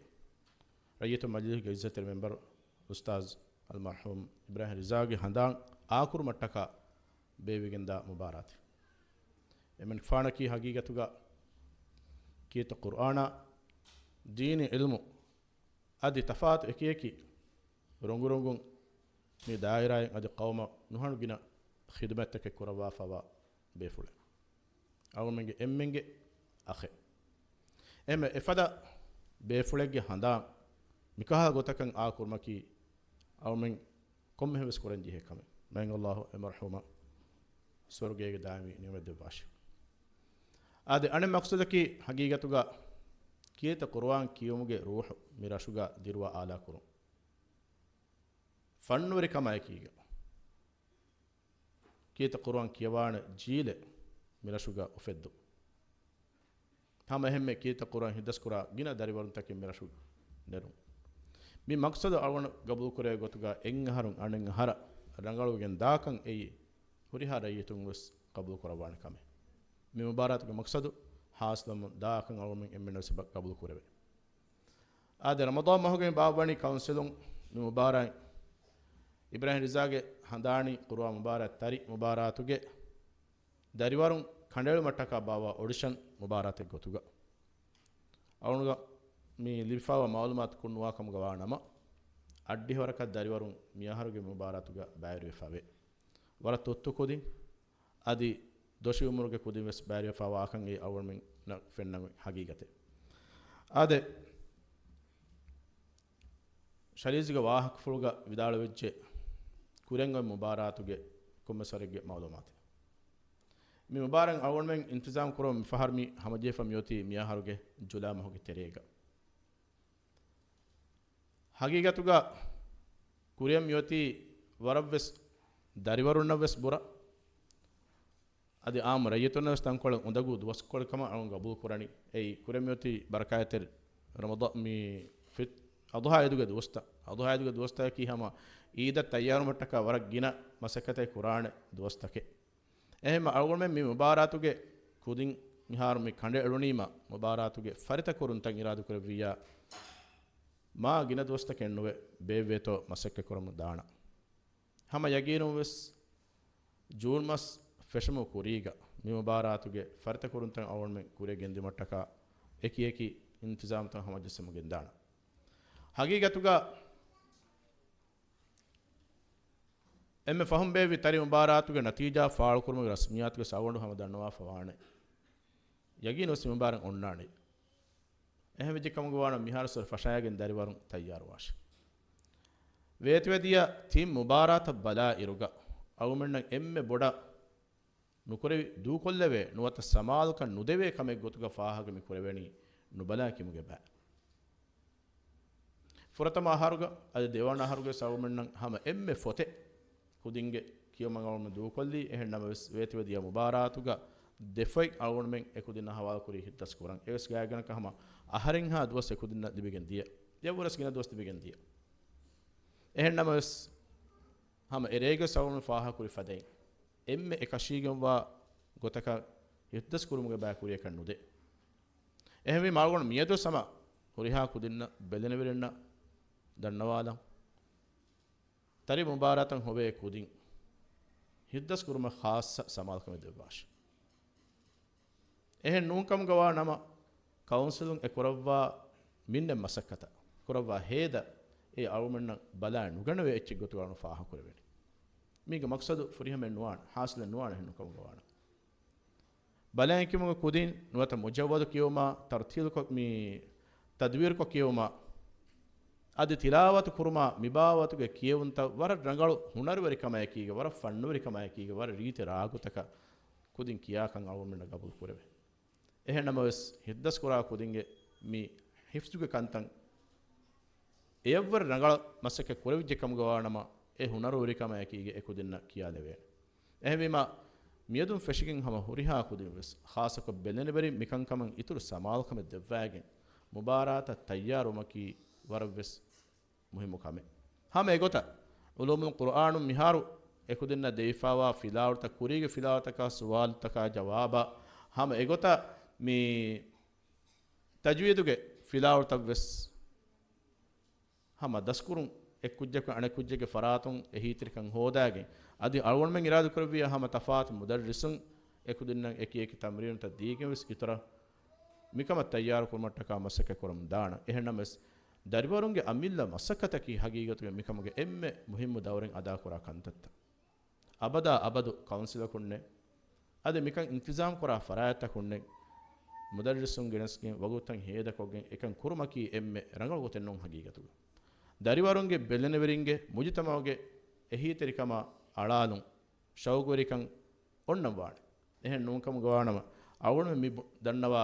ރައްޔިތު މަޖިލީހުގެ ޢިއްޒަތްތެރި މެމްބަރު އުސްތާޛު އަލްމަރްޙޫމް އިބްރާހިމް ރިޒާގެ ހަނދާން އާކުރުމަށްޓަކާ ބޭއްވިގެންދާ މުބާރާތެއް. އެމަނިކުފާނަކީ ހަގީގަތުގަ ކީރިތި ޤުރުއާނާ، ދީނީ ޢިލްމު އަދި ތަފާތު އެކިއެކި ރޮނގުރޮނގުން މި ދާއިރާއިން އަދި ޤައުމަށް ނުހަނު ގިނަ ޚިދުމަތްތަކެއް ކުރައްވާފައިވާ ބޭފުޅެއް. އަޅުމެންގެ އެންމެންގެ އަޚެއް. އެހެންވެ، އެފަދަ ބޭފުޅެއްގެ ހަނދާން މިކަހަލަ ގޮތަކަށް އާކުރުމަކީ އަޅުމެން ކޮންމެހެން ވެސް ކުރަން ޖެހޭ ކަމެއް. މާތް ﷲ އެ މަރްޙޫމަށް ސުވަރުގޭގެ ދާއިމީ ނިޢުމަތް ދެއްވާށި. އާދެ، އަނެއް މަޤްޞަދަކީ ހަގީގަތުގަ ކީރިތި ޤުރުއާން ކިޔެވުމުގެ ރޫޙު މި ރަށުގަ ދިރުވާ އާލާކުރުން. ފަންނުވެރިކަމާއެކީގަ ކީރިތި ޤުރުއާން ކިޔަވާނެ ޖީލެއް މި ރަށުގަ އުފެއްދުން. ހަމަ އެހެންމެ ކީރިތި ޤުރުއާން ހިތްދަސްކުރާ ގިނަ ދަރިވަރުންތަކެއް މި ރަށު ނެރުން. މި މަޤްޞަދު އަޅުގަނޑު ގަބޫލުކުރެވޭ ގޮތުގަ އެއްއަހަރުން އަނެއްއަހަރަށް ރަނގަޅުވެގެން ދާކަން އެއީ ހުރިހާ ރައްޔިތުން ވެސް ގަބޫލުކުރައްވާނެ ކަމެއް. މި މުބާރާތުގެ މަޤްޞަދު ހާސިލްވަމުން ދާކަން އަޅުގަނޑުމެން އެންމެން ވެސް ގަބޫލުކުރެވޭ. އާދެ، ރަމަޟާން މަހުގައި ބާއްވަނީ ކައުންސިލުން މި މުބާރާތް އިބްރާހިމް ރިޒާގެ ހަނދާނީ ޤުރުއާން މުބާރާތް ތަރި މުބާރާތުގެ ދަރިވަރުން ކަނޑައެޅުމަށްޓަކާ ބާއްވާ އޮޑިޝަން މުބާރާތެއް ގޮތުގަ. އަޅުގަނޑުގަ މި ލިބިފައިވާ މަޢުލޫމާތު ކުންނުވާ ކަމުގަ ވާ ނަމަ، އައްޑިހަ ވަރަކަށް ދަރިވަރުން މިއަހަރުގެ މުބާރާތުގަ ބައިވެރިވެފަވޭ. ވަރަށް ތުއްތު ކުދިން އަދި ދޮށީ އުމުރުގެ ކުދިން ވެސް ބައިވެރިވެފަވާކަން އެއީ އަޅުގަނޑުމެންނަށް ފެންނަ ހަގީގަތެއް. އާދެ، ޝަރީޒުގެ ވާހަކަފުޅުގަ ވިދާޅުވެއްޖެ ކުރިއަށް އޮތް މުބާރާތުގެ ކޮންމެސް ވަރެއްގެ މައުލޫމާތެއް. މި މުބާރާތް އަޅުގަނޑުމެން އިންތިޒާމް ކުރަމުން މިފަހަރު މި ހަމަޖެހިފަ މިއޮތީ މިއަހަރުގެ ޖުލާ މަހުގެ ތެރޭގަ. ހަގީގަތުގަ ކުރިއަށް މިއޮތީ ވަރަށްވެސް ދަރިވަރުންނަށްވެސް ބުރަ، އަދި އާއްމު ރައްޔިތުންނަށްވެސް ތަންކޮޅެއް އުނދަގޫ ދުވަސްކޮޅެއް ކަމަށް އަޅުން ގަބޫލު ކުރަނީ. އެއީ ކުރިއަށް މިއޮތީ ބަރަކާތްތެރި ރަމަޟާ-، މި ފިތް-، އަޟުޙާ އިދުގެ ދުވަސްތައް. އަޟުޙާ އިދުގެ ދުވަސްތަކަކީ ހަމަ އީދަށް ތައްޔާރުވުމަށްޓަކާ ވަރަށް ގިނަ މަސައްކަތެއް ކުރާނެ ދުވަސްތަކެއް. އެހެންމަ އަޅުގަނޑުމެން މި މުބާރާތުގެ ކުދިން މިހާރު މި ކަނޑައެޅުނީމަ، މުބާރާތުގެ ފަރިތަކުރުންތައް އިރާދަކުރެއްވިއްޔާ، މާ ގިނަ ދުވަސްތަކެއް ނުވެ، ބޭއްވޭތޯ މަސައްކަތް ކުރަމުން ދާނަން. ހަމަ ޔަގީނުން ވެސް ޖޫން މަސް ފެށުމުގެ ކުރީގަ މި މުބާރާތުގެ ފަރިތަކުރުންތައް އަޅުގަނޑުމެން ކުރިއަށް ގެންދިއުމަށްޓަކާ އެކި އެކި އިންތިޒާމްތައް ހަމަޖެއްސަމުން ގެންދާނަން. ހަގީގަތުގަ އެންމެ ފަހުން ބޭއްވި ތަރި މުބާރާތުގެ ނަތީޖާ ފާޅުކުރުމުގެ ރަސްމިއްޔާތުގެ އަޅުގަނޑު ހަމަ ދަންނަވާފަ ވާނެ. ޔަގީނު ވެސް މި މުބާރާތް އޮންނާނެ. އެހެން ވެއްޖެ ކަމުގަ ވާނަމަ މިހާރު ސޮރި ފަށާގެން ދަރިވަރުން ތައްޔާރުވާށި. ވޭތުވެދިޔަ ތިން މުބާރާތަށް ބަލާ އިރުގަ އަޅުގަނޑުމެންނަށް އެންމެ ބޮޑަށް ނުކުރެވި، ދޫކޮށްލެވޭ، ނުވަތަ ސަމާލުކަން ނުދެވޭ ކަމެއް ގޮތުގަ ފާހަގަ މި ކުރެވެނީ ނުބަލާ ކިޔުމުގެ ބައި. ފުރަތަމަ އަހަރުގަ އަދި ދެވަނަ އަހަރުގެ އަޅުގަނޑުމެންނަށް ހަމަ އެންމެ ފޮތެއް ކުދިންގެ ކިޔުމަށް އަޅުގަނޑު ދޫކޮށްލީ. އެހެން ނަމަވެސް، ވޭތުވެދިޔަ މުބާރާތުގަ ދެ ފޮތް އަޅުގަނޑުމެން އެކުދިންނަށް ހަވާލުކުރީ ހިތްދަސް ކުރަން. އެވެސް ގާތްގަނޑަކަށް ހަމަ އަހަރެއްހާ ދުވަސް އެކުދިންނަށް ލިބިގެން ދިޔަ. އެއަށްވުރެސް ގިނަ ދުވަސް ލިބިގެން ދިޔަ. އެހެން ނަމަވެސް، ހަމަ އެރޭގެ ސަބަބުން ފާހަގަކުރި ފަދައިން، އެންމެ އެކަށީގެންވާ ގޮތަކަށް ހިތްދަސް ކުރުމުގެ ބައި ކުރިޔަކަށް ނުދޭ. އެހެންވީމަ އަޅުގަނޑު މިއަދު ސަމަ ހުރިހާ ކުދިންނަށް ބެލެނިވެރިންނަށް ދަންނަވާލަން. ތަރި މުބާރާތަށް ހޮވޭ ކުދިން ހިތްދަސް ކުރުމަށް ޚާއްޞަ ސަމާލުކަމެއް ދެއްވާށި. އެހެން ނޫންކަމުގަ ވާ ނަމަ، ކައުންސިލުން އެ ކުރައްވާ މިންނެއް މަސައްކަތަށް ކުރައްވާ ހޭދަ އެ އަޅުމެންނަށް ބަލާ ނުގަނެވޭ އެއްޗެއް ގޮތުގަ ނުފާހަކުރެވެނީ. މީގެ މަޤްޞަދު ފުރިހަމައެއް ނުވާނެ، ޙާޞިލެއް ނުވާނެ އެހެން ނޫންކަމުގަ ވާނަމަ. ބަލައިން ކިޔުމުގެ ކުދިން ނުވަތަ މުޖައްވަދު ކިޔެވުމާ، ތަރްތީލުކޮށް މި ތަދްވީރުކޮށް ކިޔެވުމާ، އަދި ތިލާވަތު ކުރުމާ، މި ބާވަތުގެ ކިޔެވުންތައް ވަރަށް ރަނގަޅު ހުނަރުވެރިކަމާއެކީގަ، ވަރަށް ފަންނުވެރިކަމާއެކީގަ، ވަރަށް ރީތި ރާގުތަކަށް ކުދިން ކިޔާކަން އަޅުގަނޑުމެންނަށް ގަބޫލު ކުރެވޭ. އެހެން ނަމަވެސް، ހިތްދަސްކުރާ ކުދިންގެ މި ޙިފްޒުގެ ކަންތައް އެއަށްވުރެ ރަނގަޅަށް މަސައްކަތް ކުރެވިއްޖެ ކަމުގަ ވާނަމަ، އެ ހުނަރުވެރިކަމާއެކީގަ އެ ކުދިންނަށް ކިޔާލެވޭނެ. އެހެންވީމަ، މިއަދުން ފެށިގެން ހަމަ ހުރިހާ ކުދިން ވެސް، ޚާއްޞަކޮށް ބެލެނިވެރިން މިކަންކަމަށް އިތުރު ސަމާލުކަމެއް ދެއްވައިގެން، މުބާރާތަށް ތައްޔާރުވުމަކީ ވަރަށްވެސް މުހިއްމު ކަމެއް. ހަމަ އެގޮތަށް، ޢުލޫމުލް ޤުރްއާނުން މިހާރު އެކުދިންނަށް ދެވިފައިވާ ފިލާވަޅުތައް، ކުރީގެ ފިލާވަޅުތަކާ ސުވާލުތަކާ ޖަވާބާ، ހަމަ އެގޮތަށް މި ތަޖްވީދުގެ ފިލާވަޅުތައް ވެސް ހަމަ ދަސްކުރުން، އެއް ކުއްޖަކު އަނެއް ކުއްޖެއްގެ ފަރާތުން އެހީތެރިކަން ހޯދާގެން، އަދި އަޅުގަނޑުމެން އިރާދަކުރެއްވިއްޔާ ހަމަ ތަފާތު މުދައްރިސުން އެކުދިންނަށް އެކި އެކި ތަމްރީނުތައް ދީގެން ވެސް އިތުރަށް މިކަމަށް ތައްޔާރު ކުރުމަށްޓަކާ މަސައްކަތް ކުރަމުން ދާނަން. އެހެން ނަމަވެސް، ދަރިވަރުންގެ އަމިއްލަ މަސައްކަތަކީ ހަގީގަތުގައި މިކަމުގެ އެންމެ މުހިއްމު ދައުރެއް އަދާކުރާ ކަންތައްތައް. އަބަދާ އަބަދު ކައުންސިލަކުންނެއް، އަދި މިކަން އިންތިޒާމް ކުރާ ފަރާތްތަކުންނެއް، މުދައްރިސުން ގެނެސްގެން ވަގުތުތައް ހޭދަކޮށްގެން އެކަން ކުރުމަކީ އެންމެ ރަނގަޅު ގޮތެއް ނޫން ހަގީގަތުގަ. ދަރިވަރުންގެ ބެލެނިވެރިންގެ މުޖުތަމަޢުގެ އެހީތެރިކަމާ އަޅާލުން، ޝައުގުވެރިކަން އޮންނަން ވާނެ. އެހެން ނޫންކަމުގަ ވާނަމަ، އަޅުގަނޑު މި ބު-، ދަންނަވާ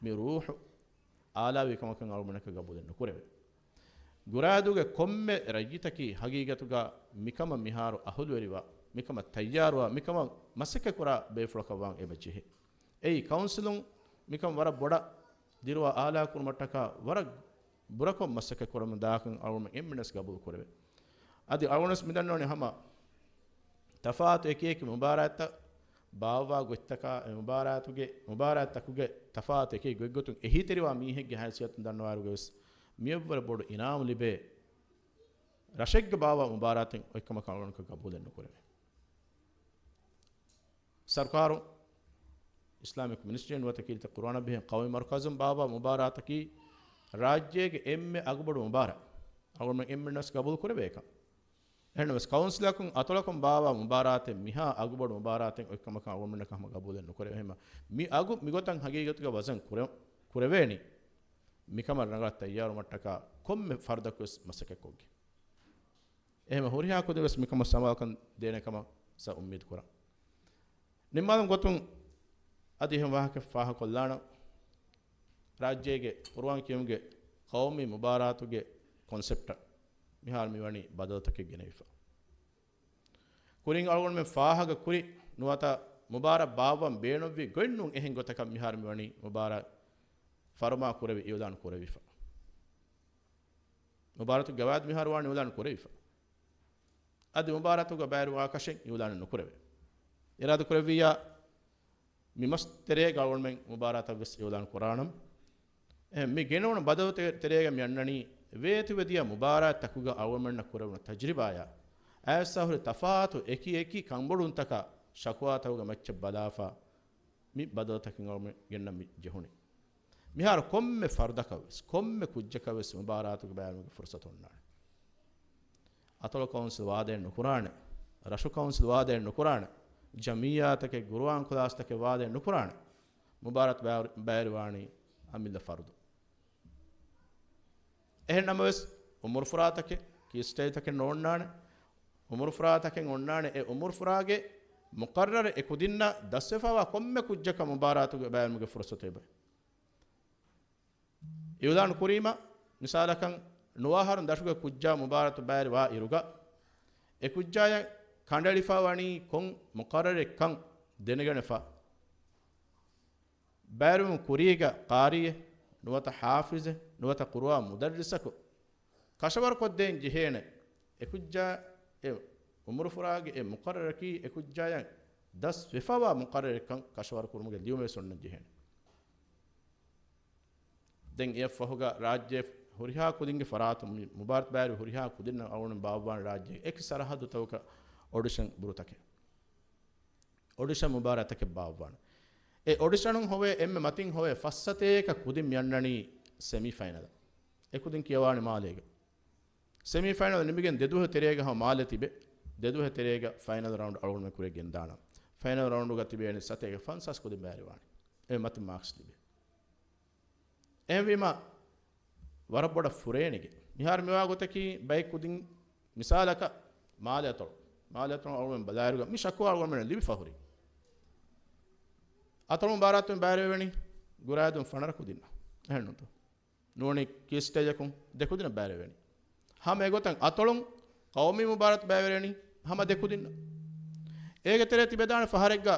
މި ރޫޙު އާލާވި ކަމަކަށް އަޅުގަނޑަކަށް ގަބޫލެއް ނުކުރެވޭ. ގުރާދޫގެ ކޮންމެ ރައްޔިތަކީ ހަގީގަތުގަ މިކަމަށް މިހާރު އަހުލުވެރިވާ، މިކަމަށް ތައްޔާރުވާ، މިކަމަށް މަސައްކަތް ކުރާ ބޭފުޅަކަށް ވާން އެބަ ޖެހޭ. އެއީ ކައުންސިލުން މިކަން ވަރަށް ބޮޑަށް ދިރުވާ އާލާ ކުރުމަށްޓަކާ ވަރަށް ބުރަކޮށް މަސައްކަތް ކުރަމުން ދާކަން އަޅުގަނޑު އެންމެންވެސް ގަބޫލު ކުރެވޭ. އަދި އަޅުގަނޑުވެސް މިދަންނަވަނީ ހަމަ ތަފާތު އެކި އެކި މުބާރާތްތައް ބާއްވާ ގޮތްތަކާ، އެ މުބާރާތުގެ، މުބާރާތްތަކުގެ ތަފާތު އެކި ގޮތްގޮތުން އެހީތެރިވާ މީހެއްގެ ހައިސިއްޔަތުން ދަންނަވާއިރުގަވެސް މިއަށްވުރެ ބޮޑު އިނާމު ލިބޭ ރަށެއްގެ ބާއްވާ މުބާރާތެއް އޮތްކަމަކަށް އަޅުގަނޑަކަށް ގަބޫލެއް ނުކުރެވޭ. ސަރުކާރު، އިސްލާމިކް މިނިސްޓްރީ ނުވަތަ ކީރިތި ޤުރުއާނާ ބެހޭ ޤައުމީ މަރުކަޒުން ބާއްވާ މުބާރާތަކީ ރާއްޖޭގެ އެންމެ އަގުބޮޑު މުބާރާތް. އަޅުގަނޑުމެން އެންމެންނަސް ގަބޫލު ކުރެވޭކަން. އެހެންނަމަވެސް ކައުންސިލަކުން އަތޮޅަކުން ބާއްވާ މުބާރާތެއް މިހާ އަގުބޮޑު މުބާރާތެއް އޮތްކަމަކަށް އަޅުގަނޑުމެންނަކަށް ހަމަ ގަބޫލެއް ނުކުރެވޭ. އެހެންމަ މި އަގު މިގޮތަށް ހަގީގަތުގަ ވަޒަން ކުރެ-، ކުރެވޭނީ މިކަމަށް ރަނގަޅަށް ތައްޔާރުވުމަށްޓަކާ ކޮންމެ ފަރުދަކުވެސް މަސައްކަތްކޮށްގެން. އެހެންމަ ހުރިހާ ކުދިންވެސް މިކަމަށް ސަމާލުކަން ދޭނެ ކަމަށް ސަ އުއްމީދު ކުރަން. ނިންމާލުމުގެ ގޮތުން އަދި އެހެން ވާހަކަ ފާހަގަކޮށްލާނަން. ރާއްޖޭގެ ޤުރުއާން ކިޔުމުގެ ޤައުމީ މުބާރާތުގެ ކޮންސެޕްޓަށް މިހާރު މިވަނީ ބަދަލުތަކެއް ގެނެވިފަ. ކުރިން އަޅުގަނޑުމެން ފާހަގަ ކުރި ނުވަތަ މުބާރާތް ބާއްވަން ބޭނުންވި ގޮތް ނޫން އެހެން ގޮތަކަށް މިހާރު މިވަނީ މުބާރާތް ފަރުމާ ކުރެވި އިއުލާން ކުރެވިފަ. މުބާރާތުގެ ގަވާއިދު މިހާރު ވާން އިއުލާން ކުރެވިފަ. އަދި މުބާރާތުގަ ބައިވެރިވާކަށެއް އިއުލާނެއް ނުކުރެވޭ. އިރާދަ ކުރެއްވިއްޔާ މި މަސް ތެރޭގަ އަޅުގަނޑުމެން މުބާރާތަށް ވެސް އިއުލާން ކުރާނަން. އެހެން މި ގެނެވުނު ބަދަލު ތެ-، ތެރޭގަ މި އަންނަނީ ވޭތުވެދިޔަ މުބާރާތްތަކުގަ އަޅުގަނޑުމެންނަށް ކުރެވުނު ތަޖްރިބާޔާ އައިސް ހުރި ތަފާތު އެކި އެކި ކަންބޮޑުވުންތަކާ ޝަކުވާތަކުގެ މައްޗަށް ބަލާފަ މި ބަދަލުތަކެއް އަޅުގަނޑުމެން ގެންނަން މި ޖެހުނީ. މިހާރު ކޮންމެ ފަރުދަކަށް ވެސް، ކޮންމެ ކުއްޖަކަށް ވެސް މުބާރާތުގަ ބައިވެރިވުމުގެ ފުރުސަތު އޮންނާނެ. އަތޮޅު ކައުންސިލް ވާދައެއް ނުކުރާނެ، ރަށު ކައުންސިލް ވާދައެއް ނުކުރާނެ، ޖަމިއްޔާތަކެއް، ގުރުއާން ކުލާސްތަކެއް ވާދައެއް ނުކުރާނެ. މުބާރާތު ބައިވެރި-، ބައިވެރިވާނީ އަމިއްލަ ފަރުދު. އެހެން ނަމަވެސް، އުމުރުފުރާތަކެއް، ކީ ސްޓޭޖްތަކެއް ނޯންނާނެ. އުމުރުފުރާތަކެއް އޮންނާނެ، އެ އުމުރުފުރާގެ މުޤައްރަރު އެ ކުދިންނަށް ދަސްވެފަވާ ކޮންމެ ކުއްޖަކަށް މުބާރާތުގަ ބައިވެރިވުމުގެ ފުރުސަތު އެބަ. އިއުލާނު ކުރީމަ، މިސާލަކަށް، ނުވައަހަރުން ދަށުގެ ކުއްޖާ މުބާރާތު ބައިވެރިވާ އިރުގަ، އެ ކުއްޖާޔަށް ކަނޑައެޅިފަ ވަނީ ކޮން މުޤައްރަރެއްކަން ދެނެގަނެފަ. ބައިވެރިވުމުގެ ކުރީގަ ޤާރީއެއް، ނުވަތަ ޙާފިޒެއް، ނުވަތަ ޤުރުއާން މުދައްރިސަކު ކަށަވަރުކޮށްދޭން ޖެހޭނެ. އެކުއްޖާ އެ އުމުރުފުރާގެ އެ މުޤައްރަރަކީ އެކުއްޖާޔަށް ދަސްވެފަވާ މުޤައްރަރެއްކަން ކަށަވަރު ކުރުމުގެ ލިޔުމެއް ވެސް އޮންނަން ޖެހޭނެ. ދެން އެއަށްފަހުގަ ރާއްޖެ ހުރިހާ ކުދިންގެ ފަރާތުން މި މުބާރާތު ބައިވެރި ހުރިހާ ކުދިންނަށް އަޅުގަނޑު ބާއްވާނެ ރާއްޖޭގެ އެކި ސަރަހައްދުތަކުގަ އޮޑިޝަން ބުރުތަކެއް. އޮޑިޝަން މުބާރާތަކެއް ބާއްވާނެ. އެ އޮޑިޝަނުން ހޮވޭ އެންމެ މަތިން ހޮވޭ ފައްސަތޭކަ ކުދިން މި އަންނަނީ ސެމީ ފައިނަލަށް. އެ ކުދިން ކިޔަވާނެ މާލޭގަ. ސެމީ ފައިނަލް ނިމިގެން ދެދުވަހު ތެރޭގަ ހަމަ މާލެ ތިބެ، ދެދުވަހު ތެރޭގަ ފައިނަލް ރައުންޑް އަޅުގަނޑުމެން ކުރިއަށް ގެންދާނަން. ފައިނަލް ރައުންޑުގަ ތިބޭނެ ސަތޭކަ ފަންސާސް ކުދިން ބައިވެރިވާނެ. އެ މަތިން މާކްސް ލިބޭ. އެހެންވީމަ، ވަރަށް ބޮޑަށް ފުރޭނެގެ. މިހާރު މިވާ ގޮތަކީ ބައެއް ކުދިން މިސާލަކަށް މާލެ އަތޮޅު. މާލެ އަތޮޅު އަޅުގަނޑުމެން ބަލާއިރުގަ މި ޝަކުވާ އަޅުގަނޑުމެން ލިބިފަ ހުރި. އަތޮޅު މުބާރާތުން ބައިވެރިވެނީ ގުރާއިދުން ފަނަރަ ކުދިންނަށް. އެހެންނުތޯ؟ ނޫނީ ކީ ސްޓޭޖަކުން ދެ ކުދިންނަށް ބައިވެރިވެނީ. ހަމަ އެގޮތަށް އަތޮޅުން ޤައުމީ މުބާރާތު ބައިވެރިވެނީ ހަމަ ދެ ކުދިންނަށް. އޭގެ ތެރޭ ތިބެދާނެ ފަހަރެއްގަ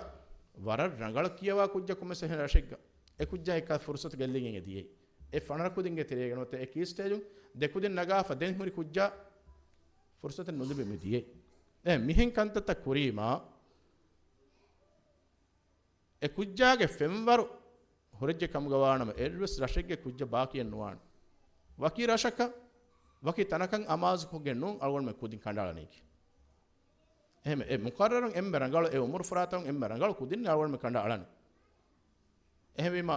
ވަރަށް ރަނގަޅަށް ކިޔަވާ ކުއްޖަކުން ވެސް އެހެން ރަށެއްގަ އެ ކުއްޖާ އެކަ ފުރުސަތު ގެއްލިގެން އެ ދިޔައީ. އެ ފަނަރަ ކުދިންގެ ތެރޭގަ ނުވަތަ އެ ކީ ސްޓޭޖުން ދެ ކުދިން ނަގާފަ ދެން ހުރި ކުއްޖާ ފުރުސަތެއް ނުލިބި މި ދިޔައީ. އެ މިހެން ކަންތައްތައް ކުރީމާ، އެ ކުއްޖާގެ ފެންވަރު ހުރެއްޖެ ކަމުގަ ވާނަމަ، އެއްވެސް ރަށެއްގެ ކުއްޖަށް ބާކީއެއް ނުވާނެ. ވަކި ރަށަކަށް، ވަކި ތަނަކަށް އަމާޒުކޮށްގެން ނޫން އަޅުގަނޑުމެން ކުދިން ކަނޑައަޅަނީކީ. އެހެން އެ މުޤައްރަރުން އެންމެ ރަނގަޅު، އެ އުމުރުފުރާތަކުން އެންމެ ރަނގަޅު ކުދިން އަޅުގަނޑުމެން ކަނޑައަޅަނީ. އެހެންވީމަ،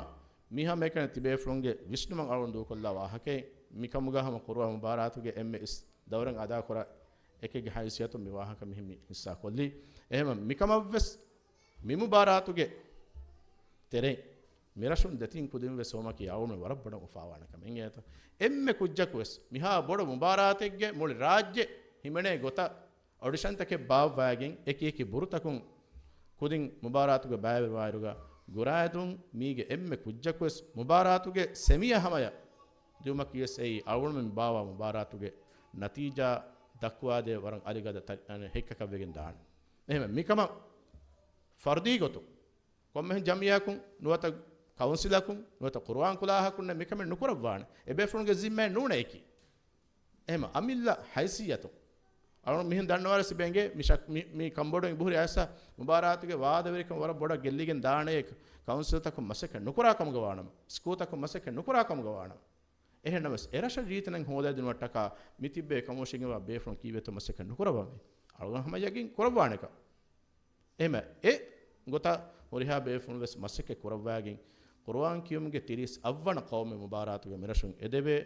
މި ހަމައެކަނި ތިބޭފުޅުންގެ ވިސްނުމަށް އަޅުގަނޑު ދޫކޮށްލާ ވާހަކައެއް، މިކަމުގަ ހަމަ ޤުރުއާން މުބާރާތުގެ އެންމެ އިސް ދައުރެއް އަދާކުރާ އެކެއްގެ ހައިސިއްޔަތުން މި ވާހަކަ މިހެން މި ހިއްސާ ކޮށްލީ. އެހެން މިކަމަށްވެސް މި މުބާރާތުގެ ތެރެއިން މިރަށުން ދެތިން ކުދިން ވެސް ހޮވުމަކީ އަޅުގަނޑުމެން ވަރަށް ބޮޑަށް އުފާވާނެ ކަމެއް އިނގޭތަ؟ އެންމެ ކުއްޖަކު ވެސް މިހާ ބޮޑު މުބާރާތެއްގެ މުޅި ރާއްޖެ ހިމެނޭ ގޮތަށް އޮޑިޝަންތަކެއް ބާއްވައިގެން އެކި އެކި ބުރުތަކުން ކުދިން މުބާރާތުގަ ބައިވެރިވާއިރުގަ ގުރާއިދުން މީގެ އެންމެ ކުއްޖަކު ވެސް މުބާރާތުގެ ސެމީއަށް ހަމަޔަށް ދިއުމަކީ ވެސް އެއީ އަޅުގަނޑުމެން ބާއްވާ މުބާރާތުގެ ނަތީޖާ ދައްކުވާދޭ ވަރަށް އަލިގަދަ ތަ-، އަނެއް ހެއްކަކަށް ވެގެން ދާނެ. އެހެންވެ މިކަމަށް ފަރުދީ ގޮތުން ކޮންމެހެން ޖަމިއްޔާއަކުން ނުވަތަ ކައުންސިލަކުން ނުވަތަ ޤުރުއާން ކުލާހަކުންނެއް މިކަމެއް ނުކުރައްވާނެ. އެބޭފުޅުންގެ ޒިންމައެއް ނޫނޭ އެކީ. އެހެން އަމިއްލަ ހައިސިއްޔަތުން އަޅުގަނޑު މިހެން ދަންނަވާލަސް ތިބެންގެ މި ޝަ-، މި، މި ކަންބޮޑުވިން ބުހުރި އައިސް މުބާރާތުގެ ވާދަވެރިކަން ވަރަށް ބޮޑަށް ގެއްލިގެން ދާނެ ކައުންސިލްތަކުން މަސައްކަތް ނުކުރާ ކަމުގަ ވާނަމަ، ސްކޫލްތަކުން މަސައްކަތް ނުކުރާ ކަމުގަ ވާނަމަ، އެހެންނަމަވެސް އެ ރަށަށް ރީތިނަން ހޯދައިދިނުމަށްޓަކާ މި ތިއްބެވި ކަމުވެސް އެނގިވާ ބޭފުޅުން ކީއްވެތޯ މަސައްކަތް ނުކުރައްވާމޭ. އަޅުގަނޑު ހަމަ ޔަގީން ކުރައްވާނެކަން. އެހެންވެ އެ ގޮތަށް ހުރިހާ ބޭފުޅުން ވެސް މަސައްކަތް ކުރައްވައިގެން ޤުރުއާން ކިޔުމުގެ ތިރީސް އަށްވަނަ ޤައުމީ މުބާރާތުގެ މިރަށުން އެދެވޭ.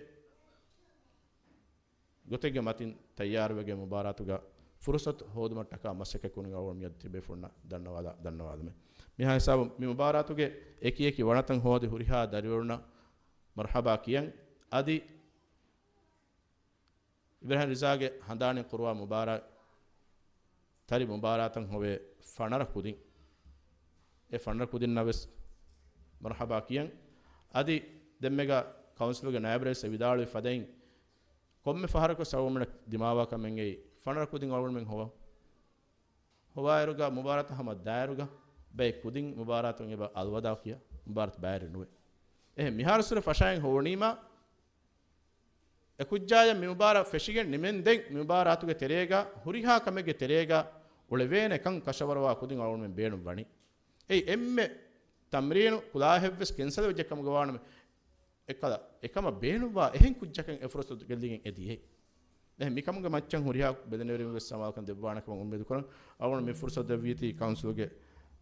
ގޮތެއްގެ މަތިން ތައްޔާރުވެގެން މުބާރާތުގަ ފުރުސަތު ހޯދުމަށްޓަކާ މަސައްކަތް ކުރުމުގެ އަޅުގަނޑު މިއަދު ތިބޭފުޅުންނަށް ދަންނަވާލަ، ދަންނަވާލަމެ. މިހާ ހިސާބުން މި މުބާރާތުގެ އެކި އެކި ވަނަތައް ހޯދި ހުރިހާ ދަރިވަރުންނަށް މަރުޙަބާ ކިޔަން. އަދި އިބްރާހިމް ރިޒާގެ ހަނދާނީ ކުރުވާ މުބާރާ، ތަރި މުބާރާތައް ހޮވޭ ފަނަރަ ކުދިން. އެ ފަނަރަ ކުދިންނަށް ވެސް މަރުޙަބާ ކިޔަން. އަދި ދެންމެގަ ކައުންސިލުގެ ނާއިބު ރައީސް ވިދާޅުވި ފަދައިން، ކޮންމެ ފަހަރަކު އަޅުގަނޑުމެންނަށް ދިމާވާ ކަމެއްގައި ފަނަރަ ކުދިން އަޅުގަނޑުމެން ހޮވަ، ހޮވާއިރުގަ މުބާރާތަށް ހަމަ ދާއިރުގަ ބައެއް ކުދިން މުބާރާތުން އެބަ އަލްވަދާ ކިޔާ މުބާރާތު ބައިވެރި ނުވޭ. އެހެން މިހާރު ސުރެ ފަށައިން ހޮވުނީމާ، އެކުއްޖާޔަށް މި މުބާރާތް ފެށިގެން ނިމެންދެން، މި މުބާރާތުގެ ތެރޭގަ، ހުރިހާ ކަމެއްގެ ތެރޭގަ އުޅެވޭނެ ކަން ކަށަވަރުވާ ކުދިން އަޅުގަނޑުމެން ބޭނުން ވަނީ. އެއީ އެންމެ ތަމްރީނު ކުލާހެއްވެސް ކެންސަލް ވެއްޖެ ކަމުގަ ވާނަމަ، އެކަލަ، އެކަމަށް ބޭނުންވާ އެހެން ކުއްޖަކަށް އެ ފުރުސަތު ގެއްލިގެން އެދިޔޭ. އެހެން މިކަމުގެ މައްޗަށް ހުރިހާ ބެލެނިވެރިން ވެސް ސަމާލުކަން ދެއްވާނެ ކަމަށް އުއްމީދު ކުރަން. އަޅުގަނޑު މި ފުރުސަތު ދެއްވީތީ ކައުންސިލުގެ،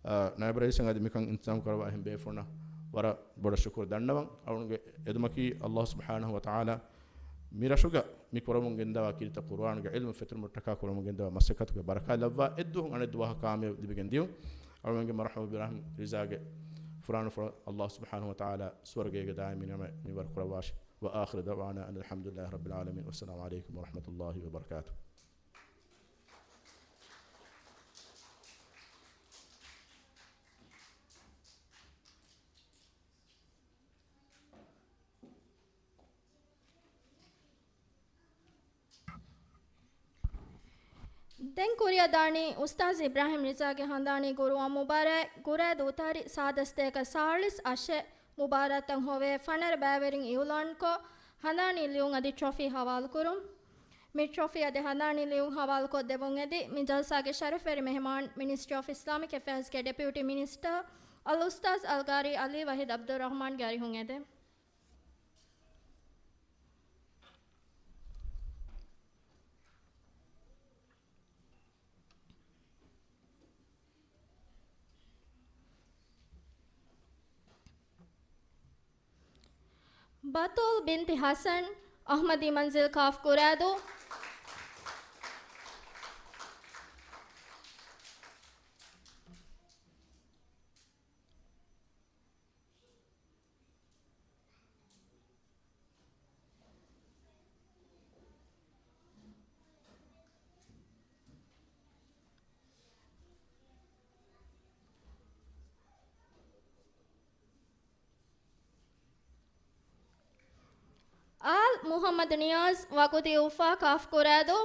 އާ، ނާއިބު ރައީސަށް އަދި މިކަން އިންތިޒާމް ކުރައްވާ އެހެން ބޭފުޅުންނަށް ވަރަށް ބޮޑަށް ޝުކުރު ދަންނަވަން. އަޅުގަނޑުގެ އެދުމަކީ އައްލާހު ސުބްޙާނަހު ވަ ތަޢާލާ މި ރަށުގަ މި ކުރަމުން ގެންދަވާ ކީރިތި ޤުރުއާނުގެ ޢިލްމު ފެތުރުމަށްޓަކާ ކުރަމުން ގެންދަވާ މަސައްކަތުގެ ބަރަކާތް ލައްވާ، އެއްދުވަހު އަނެއް ދުވަހަށް ކާމިޔާބު ލިބިގެން ދިޔުން. އަޅުގަނޑުގެ މަރްޙޫމް އިބްރާހިމް ރިޒާގެ ފުރާނަފުޅަށް އައްލާހު ސުބްޙާނަހު ވަ ތަޢާލާ ސުވަރުގޭގެ ދާއިމީ ނިޢުމަތް މިންވަރު ކުރައްވާށި. وآخر دعوانا أن الحمد لله رب العالمين. والسلام عليكم ورحمة الله وبركاته. ދެން ކުރިއަށް ދާނީ އުސްތާޛު އިބްރާހިމް ރިޒާގެ ހަނދާނީ ގުރުއާން މުބާރާތް، ގުރާދޫ ތަރި ސާދަ ސަތޭކަ ސާޅީސް އަށެއް މުބާރާތަށް ހޮވޭ ފަނަރަ ބައިވެރިން އިއުލާންކޮށް، ހަނދާނީ ލިޔުން އަދި ޓްރޮފީ ހަވާލުކުރުން. މި ޓްރޮފީ އަދި ހަނދާނީ ލިޔުން ހަވާލުކޮށް ދެވުން އެދި، މި ޖަލްސާގެ ޝަރަފްވެރި މެހެމާން، މިނިސްޓްރީ އޮފް އިސްލާމިކް އެފެއާޒްގެ ޑެޕިއުޓީ މިނިސްޓަރ އަލްއުސްތާޛު އަލްގާރީ އަލީ ވަހީދު ޢަބްދުއްރަޙްމާންގެ އަރިހުން އެދެން. ބަތޫލް ބިންތި ޙަސަން، އަޙްމަދީ މަންޒިލް، ކާފް ކުރާދޫ. އާލް މުޙައްމަދު ނިޔާޒް، ވަގުދީ އުފާ، ކާފް ކުރާދޫ.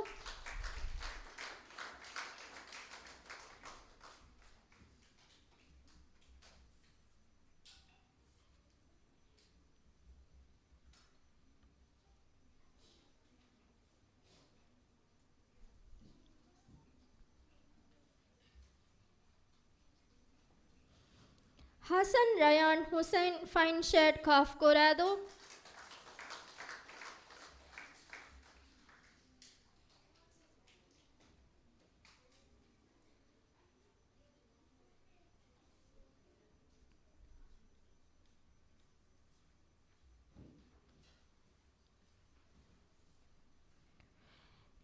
ޙަސަން ރަޔާން ޙުސައިން، ފައިން ޝޭޑް، ކާފް ކުރާދޫ.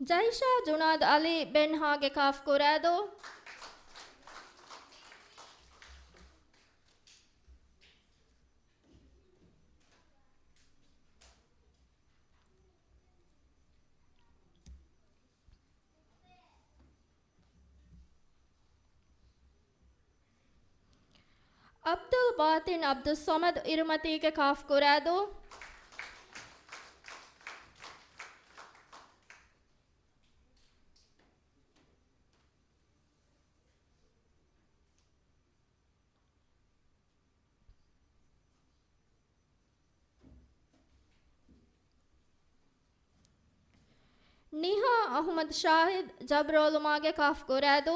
ޖައިޝާ ޖުނާދު އަލީ، ބެންހާގެ، ކާފް ކުރާދޫ. ޢަބްދުލް ބާތިން ޢަބްދުއްޞަމަދު، އިރުމަތީގެ، ކާފް ކުރާދޫ. ނިހާ އަޙުމަދު ޝާހިދު، ޖަބްރޯލުމާގެ، ކާފް ކުރާދޫ.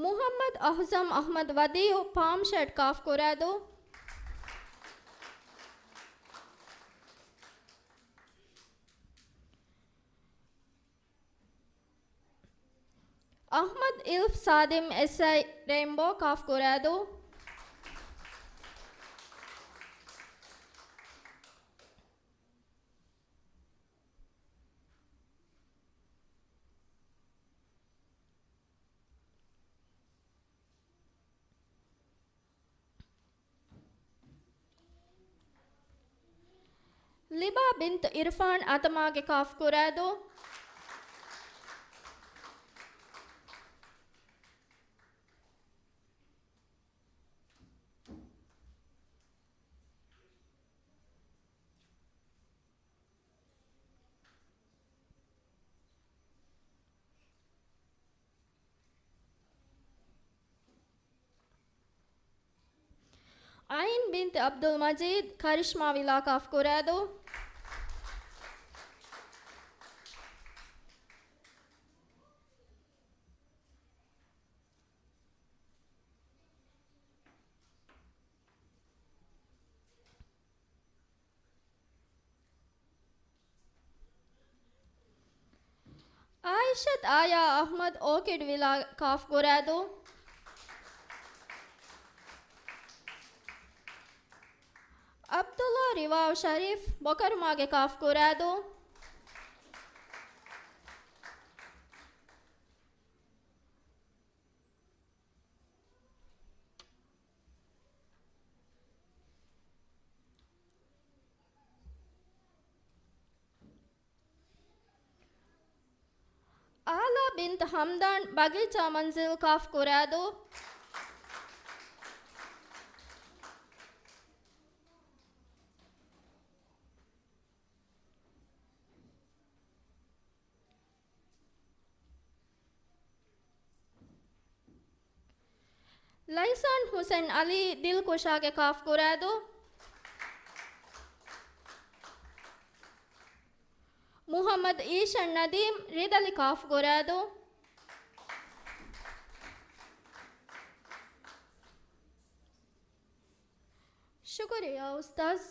މުޙައްމަދު އަޙުޒަމް އަޙްމަދު ވަދީޢު، ޕާމް ޝެޑް، ކާފް ކުރާދޫ. އަޙްމަދު އިލްފް ސާދިމް އެސްއައި ރެއިންބޯ ކާފް ގުރައިދޫ. ލިބާ ބިންތު އިރްފާން އަތަމާގެ ކާފް ގުރައިދޫ. އައިން ބިންތު އަބްދުލް މަޖީދު ކަރިޝްމާ ވިލާ ކާފް ގުރައިދޫ. އާއިޝަތު އާޔާ އަޙްމަދު އޯކިޑް ވިލާ ކާފް ގުރައިދޫ. އަބްދުﷲ ރިވާއު ޝަރީފް ބޮކަރުމާގެ ކާފް ގުރައިދޫ. އާލާ ބިންތު ހަމްދާން ބަގީޗާ މަންޒިލް ކާފް ގުރައިދޫ. ލައިސާން ހުސެން އަލީ ދިލްކުޝާގެ ކާފް ގުރައިދޫ. މުޙައްމަދު އީޝަން ނަދީމް ރިދަލި ކާފް ގުރައިދޫ. ޝުކުރިއްޔާ އުސްތާޛް.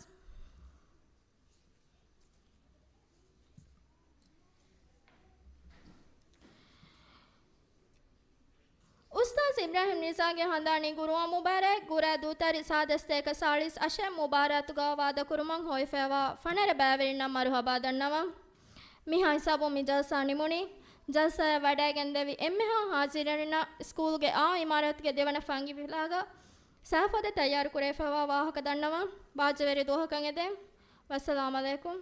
އުސްތާޛް އިބްރާހިމް ނިޒާގެ ހަނދާނީ ގުރުއާން މުބާރާތް ގުރާ ދޫތަރި ސާދަ ސަތޭކަ ސާޅީސް އަށެއް މުބާރާތުގަ ވާދަކުރުމަށް ހޮވިފައިވާ ފަނަރަ ބައިވެރިންނަށް މަރުޙަބާ ދަންނަވަން. މިހާ ހިސާބުން މި ޖަލްސާ ނިމުނީ. ޖަލްސާއަށް ވަޑައިގެންދެވި އެންމެހާ ހާޒިރުންނަށް ސްކޫލްގެ އާ އިމާރާތުގެ ދެވަނަ ފަންގި ވިލާގަ ސާފަދަ ތައްޔާރު ކުރެވިފައިވާ ވާހަކަ ދަންނަވަން. ބާއްޖަވެރި ދުވަހަކަށް އެދެން. ވައްސަލާމް އަލައިކުމް.